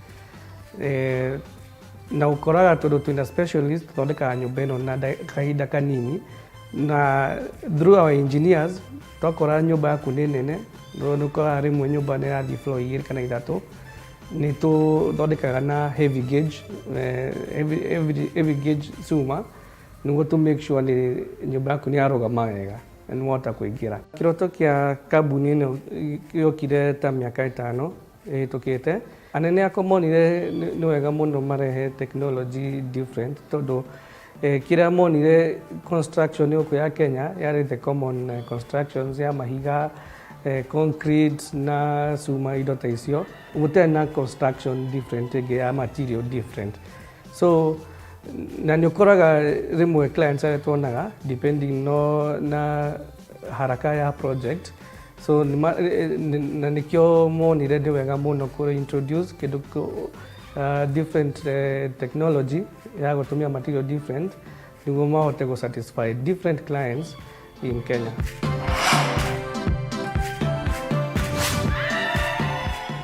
Speaker 10: na ũkoraga tondũ twĩna specialist tũthondekaga nyũmba ĩno na kahinda kanini, na through our engineers twakora nyũmba yaku nĩ nene, nĩ ũkoraga rĩmwe nyũmba nĩ ĩrathiĩ floor 2 kana 3, nĩ tũthondekaga na heavy gauge, heavy gauge cuma nĩguo tũ make sure nĩ nyũmba yaku nĩ yarũgama wega na nĩ wahota kũingĩra. Kĩroto kĩa kambuni ĩno gĩokire ta mĩaka 5 ĩhĩtũkĩte. Anene akwa monire nĩ wega mũno marehe technology different, tondũ kĩrĩa monire construction gũkũ ya Kenya yarĩ the common constructions ya mahiga, concrete na cuma, indo ta icio, gũtarĩ na construction different ĩngĩ ya material different. So na nĩ ũkoraga rĩmwe clients arĩa tuonaga depending no na haraka ya project, so na nĩkĩo monire nĩ wega mũno kũ introduce kĩndũ different technology ya gũtũmĩra material different nĩguo mahote gũ satisfy different clients in Kenya.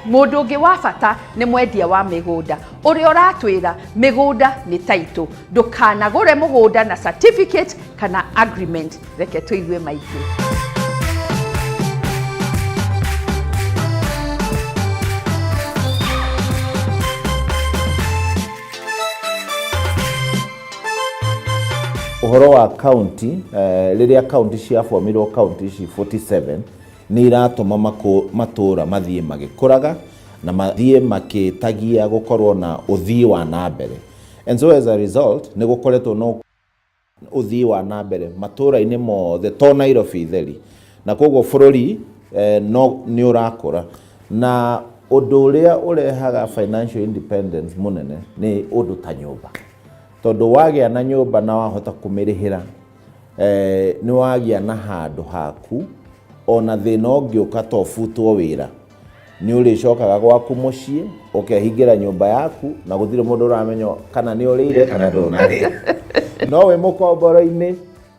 Speaker 1: Mũndũ ũngĩ wa bata nĩ mwendia wa mĩgũnda ũrĩa ũratwĩra mĩgũnda nĩ taitũ, ndũkanagũre mũgũnda na certificate kana agreement. Reke tũigue maingĩ.
Speaker 11: Ũhoro wa county, rĩrĩa county ciabomirwo, county ici 47 nĩ iratũma matũra mathiĩ magĩkũraga na mathiĩ makĩtagia gũkorwo na ũthii wa na mbere. And so as a result nĩ gũkoretwo no ũthii wa na mbere matũra-inĩ mothe to Nairobi theri, na koguo bũrũri no nĩ ũrakũra. Na ũndũ ũrĩa ũrehaga financial independence mũnene nĩ ũndũ ta nyũmba, tondũ wagĩa na nyũmba na wahota kũmĩrĩhĩra, nĩ wagĩa na handũ haku, ona thĩna ũngĩũka to ũbutwo wĩra, nĩ ũrĩcokaga gwaku mũciĩ ũkehingĩra nyũmba yaku na gũtirĩ mũndũ ũramenya kana nĩ ũrĩire kana ndũnarĩa. No wĩ mũkomboro-inĩ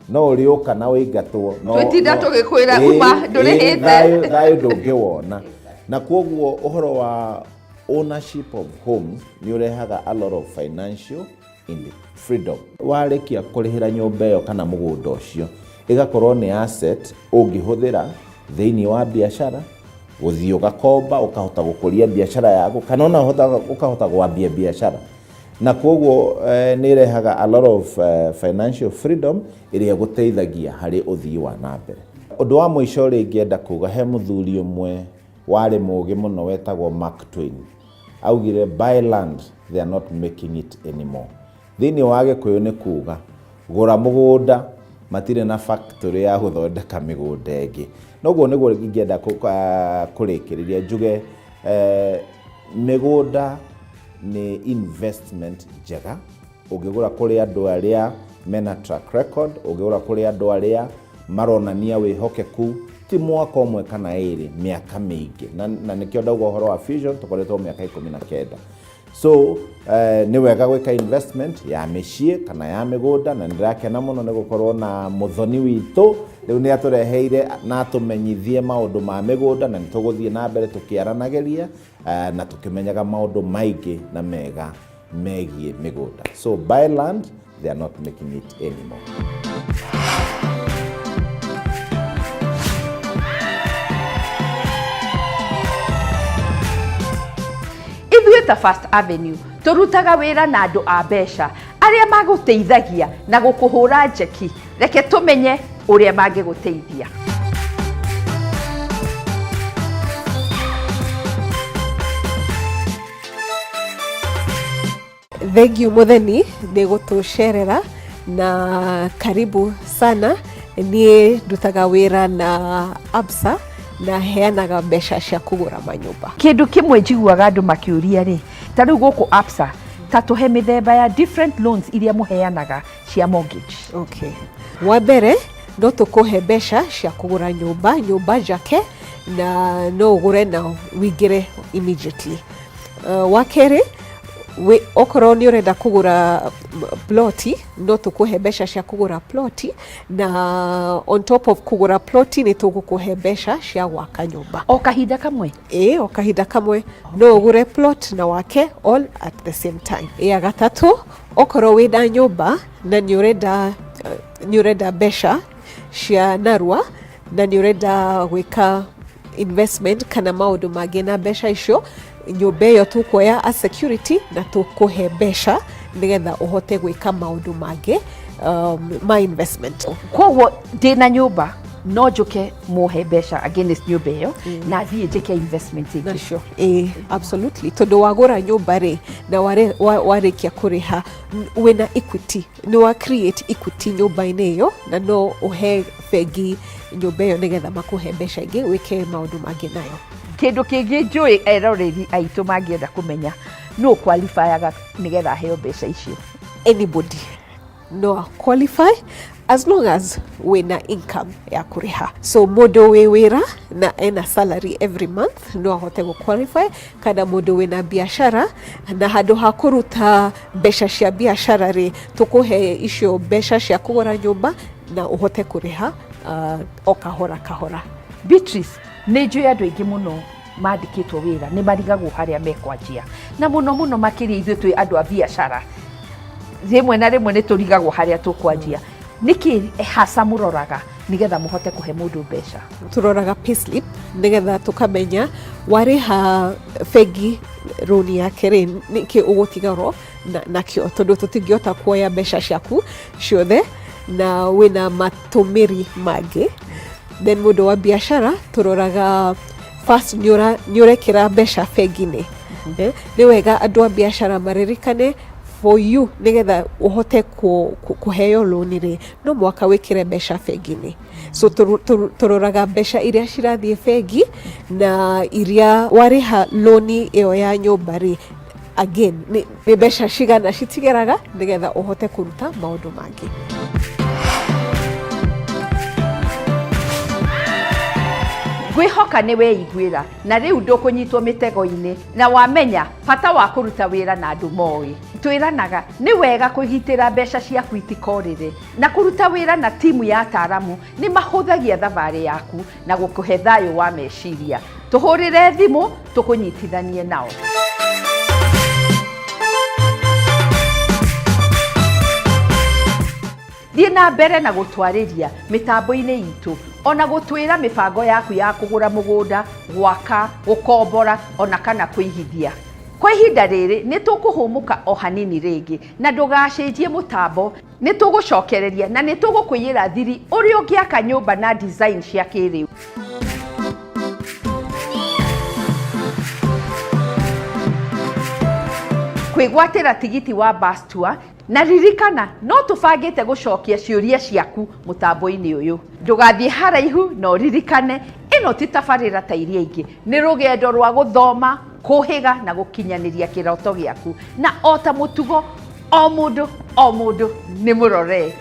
Speaker 11: no ũrĩũka na ũingatwo.
Speaker 1: Twĩtinda tũgĩkwĩra uma ndũrĩhĩte.
Speaker 11: Thayũ ndũngĩwona. Na koguo ũhoro wa ownership of homes nĩ ũrehaga a lot of financial freedom. Warĩkia kũrĩhĩra nyũmba ĩyo kana mũgũnda ũcio, ĩgakorwo nĩ asset ũngĩhũthĩra thĩinĩ wa biacara, gũthiĩ ũgakomba ũkahota gũkũria biacara yaku, kana ona ũkahota gwambia biacara. Na koguo nĩ ĩrehaga a lot of financial freedom ĩrĩa ĩgũteithagia harĩ ũthii wa na mbere. Ũndũ wa mũico ũrĩa ingĩenda kuga, he mũthuri ũmwe warĩ mũũgĩ mũno wetagwo Mark Twain. Augire, buy land, they are not making it anymore. Thĩinĩ wa Gĩkũyũ nĩ kuga gũra mũgũnda, matirĩ na factory ya gũthondeka mĩgũnda ĩngĩ. Noguo nĩguo ingĩenda kũrĩkĩrĩria njuge, mĩgũnda nĩ investment njega. Ũngĩgũra kũrĩ andũ arĩa mena track record, ũngĩgũra kũrĩ andũ arĩa maronania wĩhokeku, ti mwaka ũmwe kana ĩrĩ, mĩaka mĩingĩ. Na nĩkĩo ndauga ũhoro wa Fusion, tũkoretwo mĩaka 19. So eh, nĩ wega gwĩka investment ya mĩciĩ kana ya mĩgũnda na nĩndĩrakena mũno nĩ gũkorwo na mũthoni witũ rĩu nĩ atũreheire na atũmenyithie maũndũ ma mĩgũnda na nĩ tũgũthiĩ na mbere tũkĩaranagĩria eh, na tũkĩmenyaga maũndũ maingĩ na mega megiĩ mĩgũnda. So buy land, they are not making it anymore.
Speaker 1: Ithuĩ ta First Avenue tũrutaga wĩra na andũ a mbeca arĩa magũteithagia na gũkũhũra njeki. Reke tũmenye ũrĩa mangĩgũteithia.
Speaker 3: Thengiũ Mũtheni nĩ gũtũcerera na karibu sana. Niĩ ndutaga wĩra na Absa na heanaga mbeca cia kũgũra manyũmba.
Speaker 1: Kĩndũ kĩmwe njiguaga andũ makĩũria rĩ, ta rĩu gũkũ Absa, ta tũhe mĩthemba ya different loans iria mũheanaga cia mortgage.
Speaker 3: Okay. Wa mbere no tũkũhe mbeca cia kũgũra nyũmba, nyũmba njake na no ũgũre na ũingĩre immediately. Wa kerĩ okorwo nĩ ũrenda kũgũra ploti no tũkũhe mbeca cia kũgũra ploti na on top of kũgũra ploti nĩ tũgũkũhe mbeca cia gwaka nyũmba.
Speaker 1: O kahinda kamwe?
Speaker 3: Ĩĩ, o kahinda kamwe. No ũgũre plot na wake all at the same time. Ya gatatũ, okorwo wĩna nyũmba na nĩ ũrenda nĩ ũrenda mbeca cia narua na nĩ ũrenda gwĩka investment kana maũndũ mangĩ na mbeca icio, nyũmba ĩyo tũkuoya as security na tũkũhe mbeca nĩgetha ũhote gwĩka maũndũ mangĩ ma investment.
Speaker 1: Koguo ndĩna nyũmba no njũke mũhe mbeca against nyũmba ĩyo na thiĩ njĩke investment ĩngĩ.
Speaker 3: Nacio. Ĩĩ, absolutely, tondũ wagũra nyũmba rĩ na warĩkia kũrĩha wĩna equity, nĩ wa create equity nyũmba-inĩ ĩyo na no ũhe bengi nyũmba ĩyo nĩgetha makũhe mbeca ingĩ wĩke maũndũ mangĩ nayo.
Speaker 1: Kĩndũ kĩngĩ njũĩ eroreri aitũ mangĩenda kũmenya, nũ qualifyaga nĩgetha aheo mbeca icio?
Speaker 3: Anybody no qualify as long as wĩna income ya kũrĩha. So mũndũ wĩ wĩra na ena salary every month no ahote gũ qualify, kana mũndũ wĩna biacara na handũ ha kũruta mbeca cia biacara rĩ, tũkũhe icio mbeca cia kũgũra nyũmba na ũhote kũrĩha o kahora kahora.
Speaker 1: Beatrice, nĩ njũĩ andũ aingĩ mũno mandĩkĩtwo wĩra nĩ marigagwo harĩa mekwanjia, na mũno mũno makĩria ithuĩ twĩ andũ a biacara, rĩmwe na rĩmwe nĩ tũrigagwo harĩa tũkwanjia. Nĩkĩ hasa mũroraga nĩgetha mũhote kũhe mũndũ mbeca?
Speaker 3: Tũroraga payslip nĩgetha tũkamenya warĩha bengi rũni yake rĩ, nĩkĩ ũgũtigarwo nakĩo, tondũ tũtingĩhota kuoya mbeca ciaku ciothe na wĩna matũmĩri mangĩ. Then mũndũ wa biacara tũroraga first nĩ ũrekĩra mbeca bengi-inĩ. Nĩ wega andũ a biacara maririkane for you nĩgetha ũhote kũheo loan rĩ, no mũhaka wĩkĩre mbeca bengi-inĩ. So tũroraga mbeca iria cirathiĩ bengi na iria warĩha loan ĩyo ya nyũmba rĩ, again nĩ mbeca cigana citigaraga nĩgetha ũhote kũruta maũndũ mangĩ.
Speaker 1: Ngwĩhoka nĩ weiguĩra na rĩu ndũkũnyitwo mĩtego-inĩ na wamenya bata wa kũruta wĩra na andũ moĩ. Twĩranaga nĩ wega kũgitĩra mbeca ciaku itikorĩre na kũruta wĩra na timu ya ataaramu nĩ mahũthagia thabarĩ yaku na gũkũhe thayũ wa meciria. Tũhũrĩre thimũ tũkũnyitithanie nao. Thiĩ na mbere na gũtwarĩria mĩtambo-inĩ itũ ona gũtwĩra mĩbango yaku ya kũgũra mũgũnda, gwaka, gũkombora ona kana kũigithia. Kwa ihinda rĩrĩ nĩ tũkũhũmũka o hanini rĩngĩ na ndũgacenjie mũtambo, nĩ tũgũcokereria na nĩ tũgũkũiyĩra thiri ũrĩa ũngĩaka nyũmba na design cia kĩrĩu. Kwĩgwatĩra tigiti wa bus tour na ririkana no tũbangĩte gũcokia ciũria ciaku mũtambo-inĩ ũyũ. Ndũgathiĩ haraihu na ũririkane ĩno ti tabarĩra ta iria ingĩ, nĩ rũgendo rwa gũthoma, kũhĩga na gũkinyanĩria kĩroto gĩaku. Na o ta mũtugo, o mũndũ o mũndũ nĩ mũrore.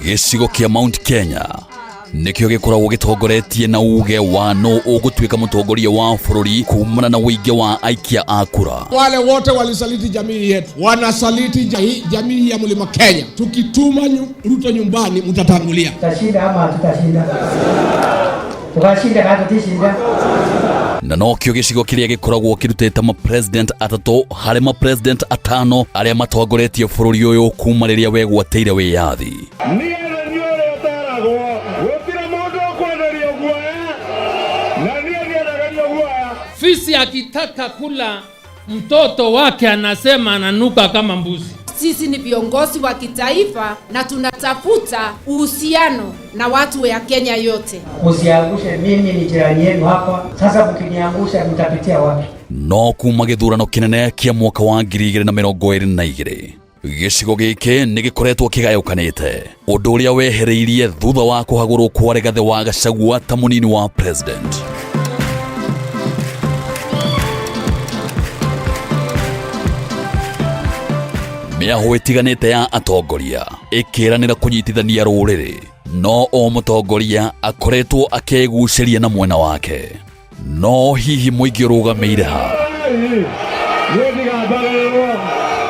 Speaker 4: Gĩcigo kĩa Mount Kenya nĩkĩo gĩkoragwo gĩtongoretie na uge wa nũ ũgũtuĩka mũtongoria wa bũrũri kumana na ũingĩ wa aikia a kura.
Speaker 12: Wale wote walisaliti jamii yetu, wanasaliti jamii ya Mlima Kenya. Tukituma Ruto nyumbani, mtatangulia.
Speaker 13: Tutashinda ama hatutashinda? Tukashinda kana tutishinda?
Speaker 4: Na nokĩo gĩcigo kĩrĩa gĩkoragwo kĩrutĩte mapresident atatũ harĩ mapresident atano arĩa matongoretie bũrũri ũyũ kuma rĩrĩa wegwatĩire wĩyathi.
Speaker 12: Niĩ nĩ niĩ ũrĩa ũteragwo, gũtirĩ mũndũ ũkwenderio guoya, na niĩ ndiendagĩrio guoya.
Speaker 14: Fisi akitaka kula mtoto wake anasema ananuka kama mbuzi.
Speaker 15: Sisi ni viongozi wa kitaifa na tunatafuta uhusiano na watu ya Kenya yote.
Speaker 13: Msiangushe, mimi ni jirani yenu hapa. Sasa mkiniangusha mtapitia wapi?
Speaker 4: No kuma gĩthurano kĩnene kĩa mwaka wa 2022 gĩcigo gĩkĩ nĩ gĩkoretwo kĩgayũkanĩte, ũndũ ũrĩa wehereirie thutha wa kũhagũrwo kwa Rigathĩ wa Gachagua ta mũnini wa president. Mĩahũ ĩtiganĩte ya atongoria ĩkĩranĩra kũnyitithania rũrĩrĩ, no o mũtongoria akoretwo akĩgucĩria na mwena wake. No hihi mũingĩ ũrũgamĩire ha?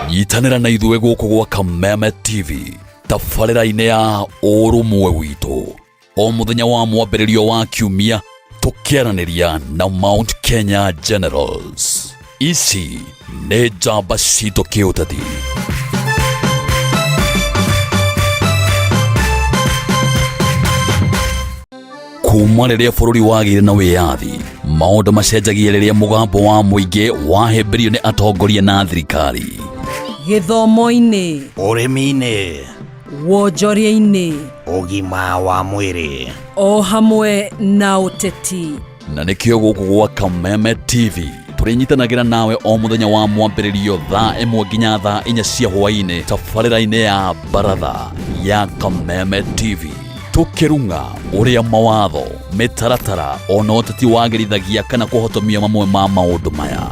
Speaker 4: Nyitanĩra na ithuĩ gũkũ gwa Kameme TV tabarĩra-inĩ ya ũrũmwe witũ o mũthenya wa mwambĩrĩrio wa kiumia, tũkĩaranĩria na Mount Kenya Generals. Ici nĩ njamba citũ kĩũteti. Kuma rĩrĩa bũrũri wagĩire na wĩyathi, maũndũ macenjagia rĩrĩa mũgambo wa mũingĩ wahĩmbĩrio nĩ atongoria na thirikari.
Speaker 16: Gĩthomo-inĩ,
Speaker 17: ũrĩmi-inĩ,
Speaker 16: wonjoria-inĩ,
Speaker 17: ũgima wa mwĩrĩ,
Speaker 16: o hamwe na ũteti.
Speaker 4: Na nĩkĩo gũkũ gwa Kameme TV tũrĩnyitanagĩra nawe o mũthenya wa mwambĩrĩrio thaa 1 nginya thaa 4 cia hwaĩ-inĩ tabarĩra-inĩ ya baratha ya Kameme TV, tũkĩrung'a ũrĩa mawatho, mĩtaratara ona ũteti wagĩrithagia kana kũhotomia mamwe ma maũndũ maya.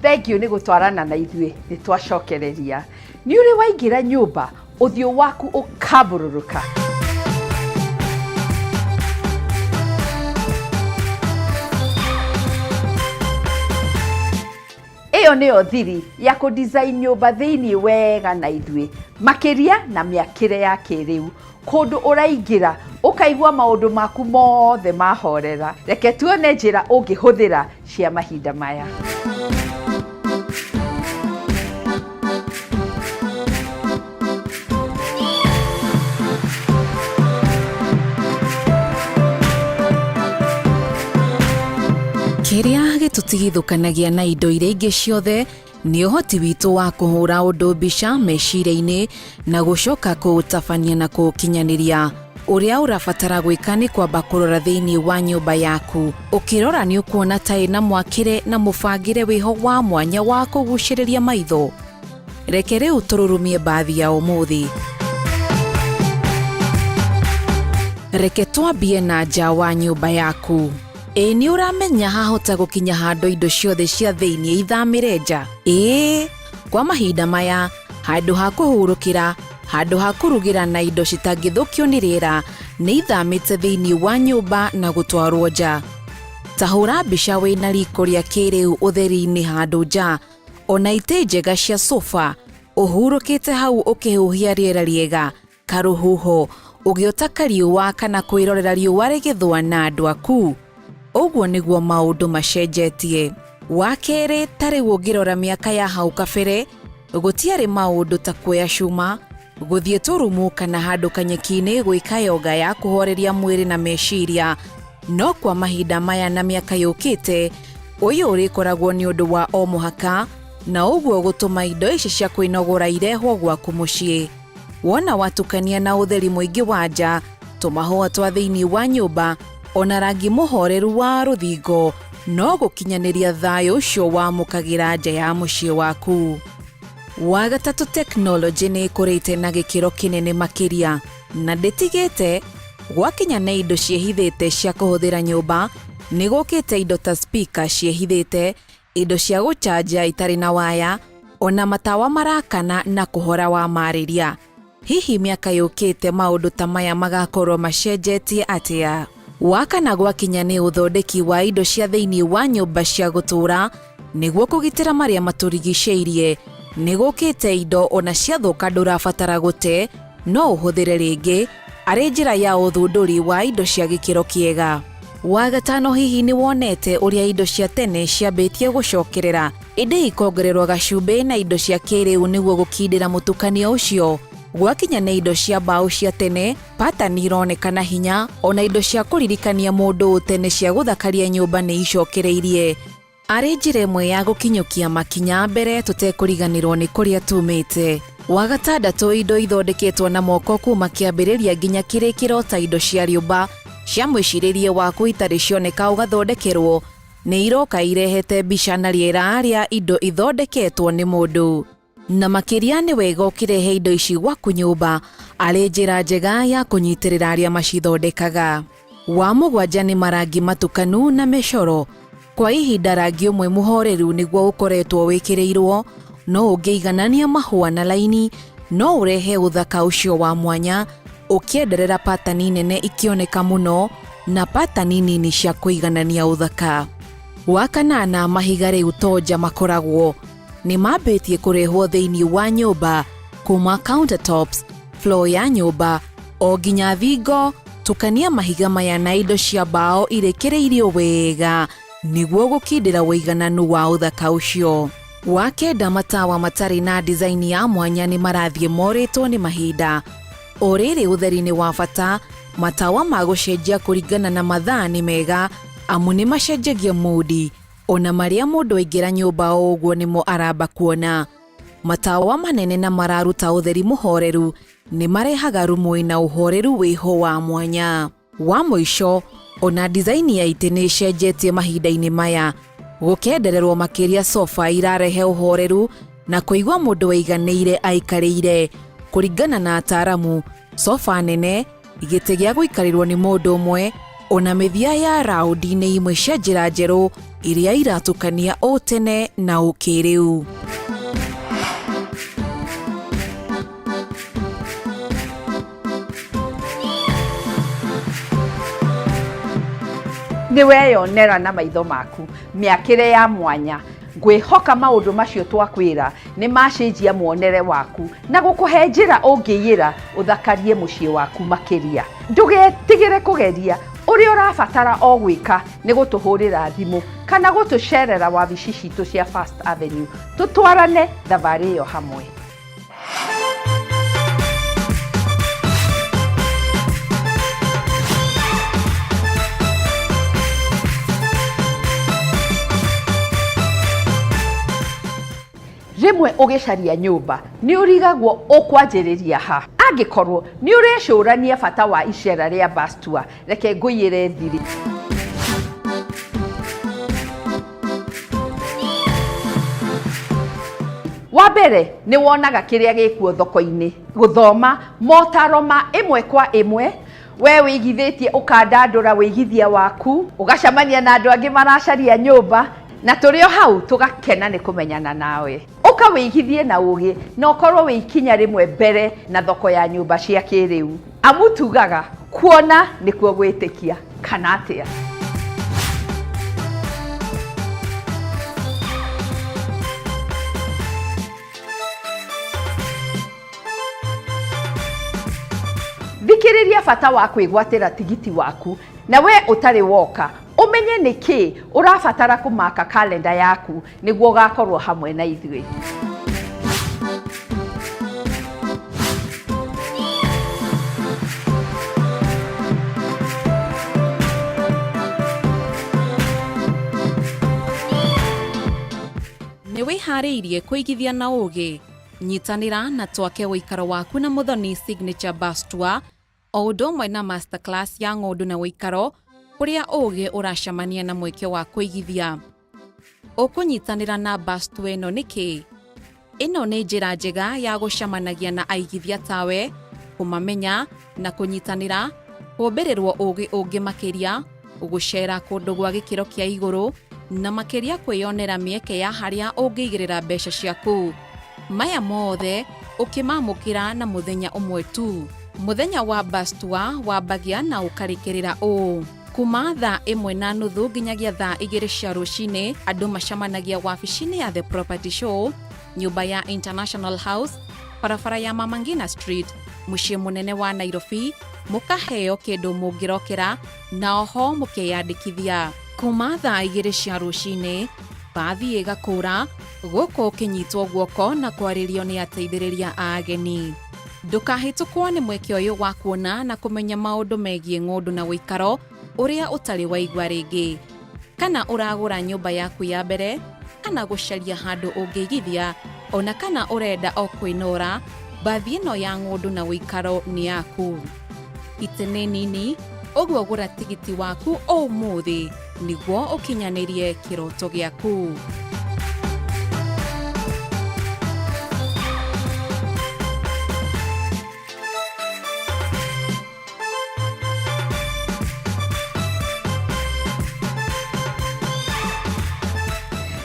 Speaker 1: Thank you nĩ gũtwarana na ithuĩ, nĩ twacokereria. Nĩ ũrĩ waingĩra nyũmba ũthiũ waku ũkambũrũrũka. Ĩyo nĩyo thiri ya kũ design nyũmba thĩiniĩ wega na ithuĩ, makĩria na mĩakĩre ya kĩrĩu, kũndũ ũraingĩra ũkaigua maũndũ maku mothe mahorera. Reke tuone njĩra ũngĩhũthĩra cia mahinda maya.
Speaker 2: Kĩrĩa gĩtũtigithũkanagia na indo iria ingĩ ciothe nĩ ũhoti witũ wa kũhũra ũndũ mbica meciria-inĩ na gũcoka kũũtabania na kũũkinyanĩria. Ũrĩa ũrabatara gwĩka nĩ kwamba kũrora thĩinĩ wa nyũmba yaku. Ũkĩrora nĩ ũkuona ta ĩna mwakĩre na mũbangĩre wĩho wa mwanya wa kũgucĩrĩria maitho. Reke rĩu tũrurumie mbathi ya ũmũthĩ. Reke twambie na nja wa nyũmba yaku. Ĩ nĩ ũramenya hahota gũkinya handũ indo ciothe cia thĩinĩ ithamĩre nja? Ĩĩ, kwa mahinda maya handũ ha kũhurũkĩra, handũ ha kũrugĩra na indo citangĩthũkio nĩ rĩera nĩ ithamĩte thĩinĩ wa nyũmba na gũtwarwo nja. Ta hũra mbica wĩna riko rĩa kĩrĩu ũtheri-inĩ handũ nja, ona itĩ njega cia sofa, ũhurũkĩte hau ũkĩhuhia rĩera rĩega, karũhuho, ũgĩota kariũa kana kwĩrorera riũa rĩgĩthũa na andũ aku. Ũguo nĩguo maũndũ macenjetie. Wa kerĩ, ta rĩu ũngĩrora mĩaka ya hau kabere, gũtiarĩ maũndũ ta kuoya cuma, gũthiĩ tũrumu kana handũ kanyeki-inĩ gwĩka yoga ya kũhoreria mwĩrĩ na meciria. No kwa mahinda maya na mĩaka yũkĩte, ũyũ ũrĩkoragwo nĩ ũndũ wa o mũhaka, Na ũguo gũtũma indo ici cia kwĩnogora irehwo gwaku mũciĩ. Wona watukania na ũtheri mũingĩ wa nja, tũmahũa twa thĩinĩ wa nyũmba, ona rangi mũhoreru wa rũthingo, no gũkinyanĩria thayũ ũcio wamũkagĩra nja ya mũciĩ waku. Wa gatatũ, tekinoronjĩ nĩ ĩkũrĩte na gĩkĩro kĩnene makĩria na ndĩtigĩte. Gwakinya nĩ indo ciĩhithĩte cia kũhũthĩra nyũmba, nĩ gũkĩte indo ta speaker ciĩhithĩte, indo cia gũchanja itarĩ na waya, ona matawa marakana na kũhora wa marĩria. Hihi mĩaka yũkĩte maũndũ ta maya magakorwo macenjetie atĩa? Wa kana, gwakinya nĩ ũthondeki wa indo cia thĩinĩ wa nyũmba cia gũtũũra nĩguo kũgitĩra marĩa matũrigicĩirie, nĩ gũkĩte indo ona ciathũka ndũrabatara gũte, no ũhũthĩre rĩngĩ arĩ njĩra ya ũthundũri wa indo cia gĩkĩro kĩega. Wa gatano, hihi nĩ wonete ũrĩa indo cia tene ciambĩtie gũcokerera ĩndĩ ikongererwo gacumbĩ na indo cia kĩrĩu nĩguo gũkindĩra mũtukanio ũcio? Gwakinya nĩ indo cia mbaũ cia tene, pattern ironekana hinya, ona indo cia kũririkania mũndũ tene cia gũthakaria nyũmba nĩ icokereirie arĩ njĩra ĩmwe ya gũkinyũkia makinya mbere tũtekũriganĩrwo nĩ kũrĩa tumĩte. Wa gatandatũ, indo ithondeketwo na moko kuma kĩambĩrĩria nginya kĩrĩkĩro ta indo cia rĩũmba cia mwĩcirĩrie waku itarĩ cioneka ũgathondekerwo nĩ iroka irehete mbica na rĩera rĩa indo ithondeketwo nĩ mũndũ. Na makĩria nĩ wega ũkĩrehe indo ici gwaku nyũmba arĩ njĩra njega ya kũnyitĩrĩra arĩa macithondekaga. Wa mũgwanja nĩ marangi matukanu na mĩcoro. Kwa ihinda rangi ũmwe mũhoreru nĩguo ũkoretwo wĩkĩrĩirwo, no ũngĩiganania mahũa na laini no ũrehe ũthaka ũcio wa mwanya ũkĩenderera patani nene ikĩoneka mũno na patani nini cia kũiganania ũthaka. Wa kanana, mahiga rĩu to nja makoragwo, nĩ mambĩtie kũrehwo thĩinĩ wa nyũmba kuma countertops, floor ya nyũmba o nginya thingo. Tukania mahiga maya na indo cia mbaũ irĩkĩrĩirio wega nĩguo gũkindĩra ũigananu wa ũthaka ũcio. Wa kenda, matawa matarĩ na design ya mwanya nĩ marathiĩ morĩtwo nĩ mahinda. O rĩrĩ ũtheri nĩ wa bata, matawa ma gũcenjia kũringana na mathaa nĩ mega amu nĩ macenjagia mood, ona marĩa mũndũ aingĩra nyũmba o ũguo nĩmo aramba kuona. Matawa manene na mararuta ũtheri mũhoreru nĩ marehaga rumu ĩna ũhoreru wĩho wa mwanya. Wa mũico, ona design ya itĩ nĩ ĩcenjetie mahinda-inĩ maya, gũkendererwo makĩria sofa irarehe ũhoreru na kũigua mũndũ aiganĩire aikarĩire. Kũringana na ataaramu, sofa nene, gĩtĩ gĩa gũikarĩrwo nĩ mũndũ ũmwe, ona mĩthia ya raundi nĩ imwe cia njĩra njerũ iria iratukania ũtene na ũkĩrĩu.
Speaker 1: Nĩ weyonera na maitho maku mĩakĩre ya mwanya. Ngwĩhoka maũndũ macio twakwĩra nĩ macenjia muonere waku na gũkũhe njĩra ũngĩiyĩra ũthakarie mũciĩ waku makĩria. Ndũgetigĩre kũgeria. Ũrĩa ũrabatara o gwĩka nĩ gũtũhũrĩra thimũ kana gũtũcerera wabici citũ cia First Avenue, tũtwarane thabarĩ ĩyo hamwe. Rĩmwe ũgĩcaria nyũmba nĩ ũrigagwo ũkwanjĩrĩria ha. Angĩkorwo nĩ ũrecũrania bata wa icera rĩa bus tour, reke ngũiyĩre thiri. Wa mbere, nĩ wonaga kĩrĩa gĩkuo thoko-inĩ, gũthoma motaro ma ĩmwe kwa ĩmwe, we wĩigithĩtie ũkandandũra wĩigithia waku, ũgacemania na andũ angĩ maracaria nyũmba, na tũrĩ o hau tũgakena nĩ kũmenyana nawe. Ũka wĩigithie na ũgĩ na ũkorwo wĩ ikinya rĩmwe mbere na thoko ya nyũmba cia kĩrĩu. Amu tugaga kuona nĩkuo gwĩtĩkia, kana atĩa? Thikĩrĩria bata wa kwĩgwatĩra tigiti waku na we ũtarĩ woka, ũmenye nĩ kĩ ũrabatara kũmaka kalenda yaku nĩguo ũgakorwo hamwe na ithuĩ. Nĩ
Speaker 2: Nĩ wĩharĩirie kũigithia na ũũgĩ? Nyitanĩra na twake ũikaro waku na Muthoni Signature Bus Tour o ũndũ ũmwe na masterclass ya ng'ũndũ na ũikaro kũrĩa ũũgĩ ũracemania na mweke wa kũigithia. Ũkũnyitanĩra na bus tour ĩno nĩkĩ? Ĩno nĩ njĩra njega ya gũcemanagia na aigithia tawe, kũmamenya na kũnyitanĩra, kũmbĩrĩrwo ũũgĩ ũngĩ makĩria, gũceera kũndũ gwa gĩkĩro kĩa igũrũ, na makĩria kwĩyonera mĩeke ya harĩa ũngĩigĩrĩra mbeca ciaku. Maya mothe ũkĩmamũkĩra na mũthenya ũmwe tu. Mũthenya wa bus tour wambagia na ũkarĩkĩrĩra ũũ. Kuma thaa 1:30 nginyagia thaa 2 cia rũcinĩ, andũ macemanagia wabici-inĩ ya The Property Show, nyũmba ya International House, barabara ya Mama Ngina Street, mũciĩ mũnene wa Nairobi, mũkaheo kĩndũ mũngĩrokera na oho mũkeyandĩkithia. Kuma thaa 2 cia rũcinĩ, bathi ĩgakũra, gũkũ ũkĩnyitwo guoko na kwarĩrio nĩ ateithĩrĩria a ageni. Ndũkahĩtũkwo nĩ mweke ũyũ wa kuona na kũmenya maũndũ megiĩ ng'ũndũ na ũikaro ũrĩa ũtarĩ waigua rĩngĩ. Kana ũragũra nyũmba yaku ya mbere, kana gũcaria handũ ũngĩigithia, ona kana ũrenda o kwĩnora, mbathi ĩno ya ng'ũndũ na ũikaro nĩ yaku. Itĩ nĩ nini, ũguo gũra tigiti waku ũmũthĩ nĩguo ũkinyanĩrie kĩroto gĩaku.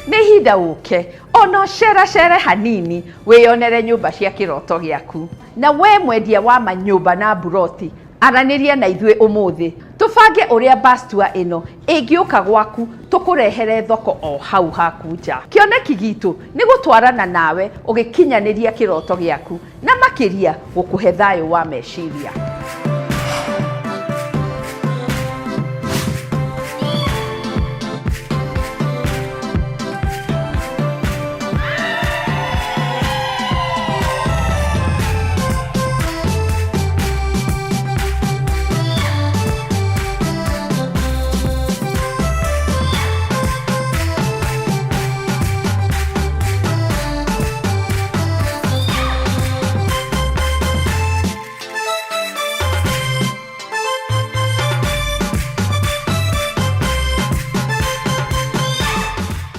Speaker 1: Nĩ ihinda ũke ona ũceracere hanini wĩyonere nyũmba cia kĩroto gĩaku. Na we mwendia wa manyũmba na mburoti, aranĩria na ithuĩ ũmũthĩ tũbange ũrĩa bus tour ĩno ĩngĩũka gwaku tũkũrehere thoko o hau haku nja. Kĩoneki gitũ nĩ gũtwarana nawe ũgĩkinyanĩria kĩroto gĩaku na makĩria gũkũhe thayũ wa meciria.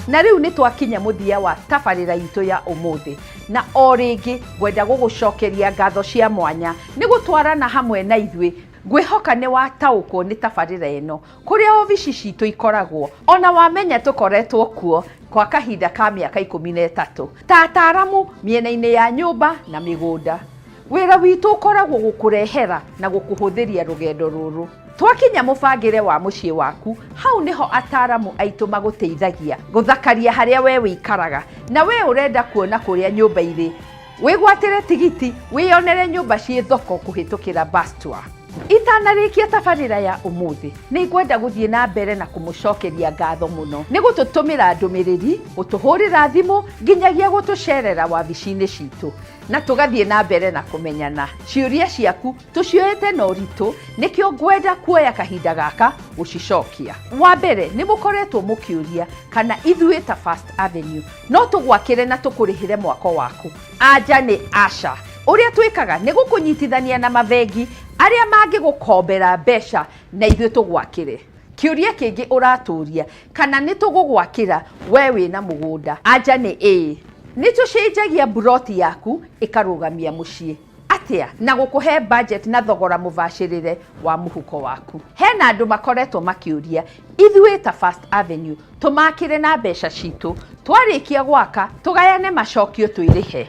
Speaker 1: Na rĩu nĩ twakinya mũthia wa tabarĩra itũ ya ũmũthĩ, na o rĩngĩ ngwenda gũgũcokeria ngatho cia mwanya nĩ gũtwarana hamwe na ithuĩ. Ngwĩhoka nĩ wataũkwo nĩ tabarĩra ĩno, kũrĩa obici citũ ikoragwo, ona wamenya tũkoretwo kuo kwa kahinda ka mĩaka 13 ta ataaramu mĩena-inĩ ya nyũmba na mĩgũnda. Wĩra witũ ũkoragwo gũkũrehera na gũkũhũthĩria rũgendo rũrũ. Twakinya mũbangĩre wa mũciĩ waku, hau nĩho ataaramu aitũ magũteithagia gũthakaria harĩa we wĩikaraga na we ũrenda kuona kũrĩa nyũmba irĩ. Wĩgwatĩre tigiti wĩyonere nyũmba ciĩ thoko kũhĩtũkĩra bus tour. Itanarĩkia tabarĩra ya ũmũthĩ, nĩ ngwenda gũthiĩ na mbere na kũmũcokeria ngatho mũno nĩ gũtũtũmĩra ndũmĩrĩri, gũtũhũrĩra thimũ, nginyagia gũtũcerera wabici-inĩ citũ na tũgathiĩ na mbere na kũmenyana. Ciũria ciaku tũcioete na ũritũ, nĩkĩo ngwenda kuoya kahinda gaka gũcicokia. Wa mbere, nĩ mũkoretwo mũkĩũria kana ithuĩ ta First Avenue no tũgwakĩre na tũkũrĩhĩre mwako waku. Anja nĩ aca. Ũrĩa twĩkaga nĩ gũkũnyitithania na mabengi arĩa mangĩgũkombera mbeca na ithuĩ tũgwakĩre. Kĩũria kĩngĩ ũratũria kana nĩ tũgũgwakĩra we wĩna mũgũnda. Anja nĩ ĩĩ. Nĩ tũcenjagia mburoti yaku ĩkarũgamia mũciĩ. Atĩa? Na gũkũhe budget na thogora mũbacĩrĩre wa mũhuko waku. Hena andũ makoretwo makĩũria ithuĩ ta First Avenue tũmakĩre na mbeca citũ, twarĩkia gwaka tũgayane macokio twĩrĩhe.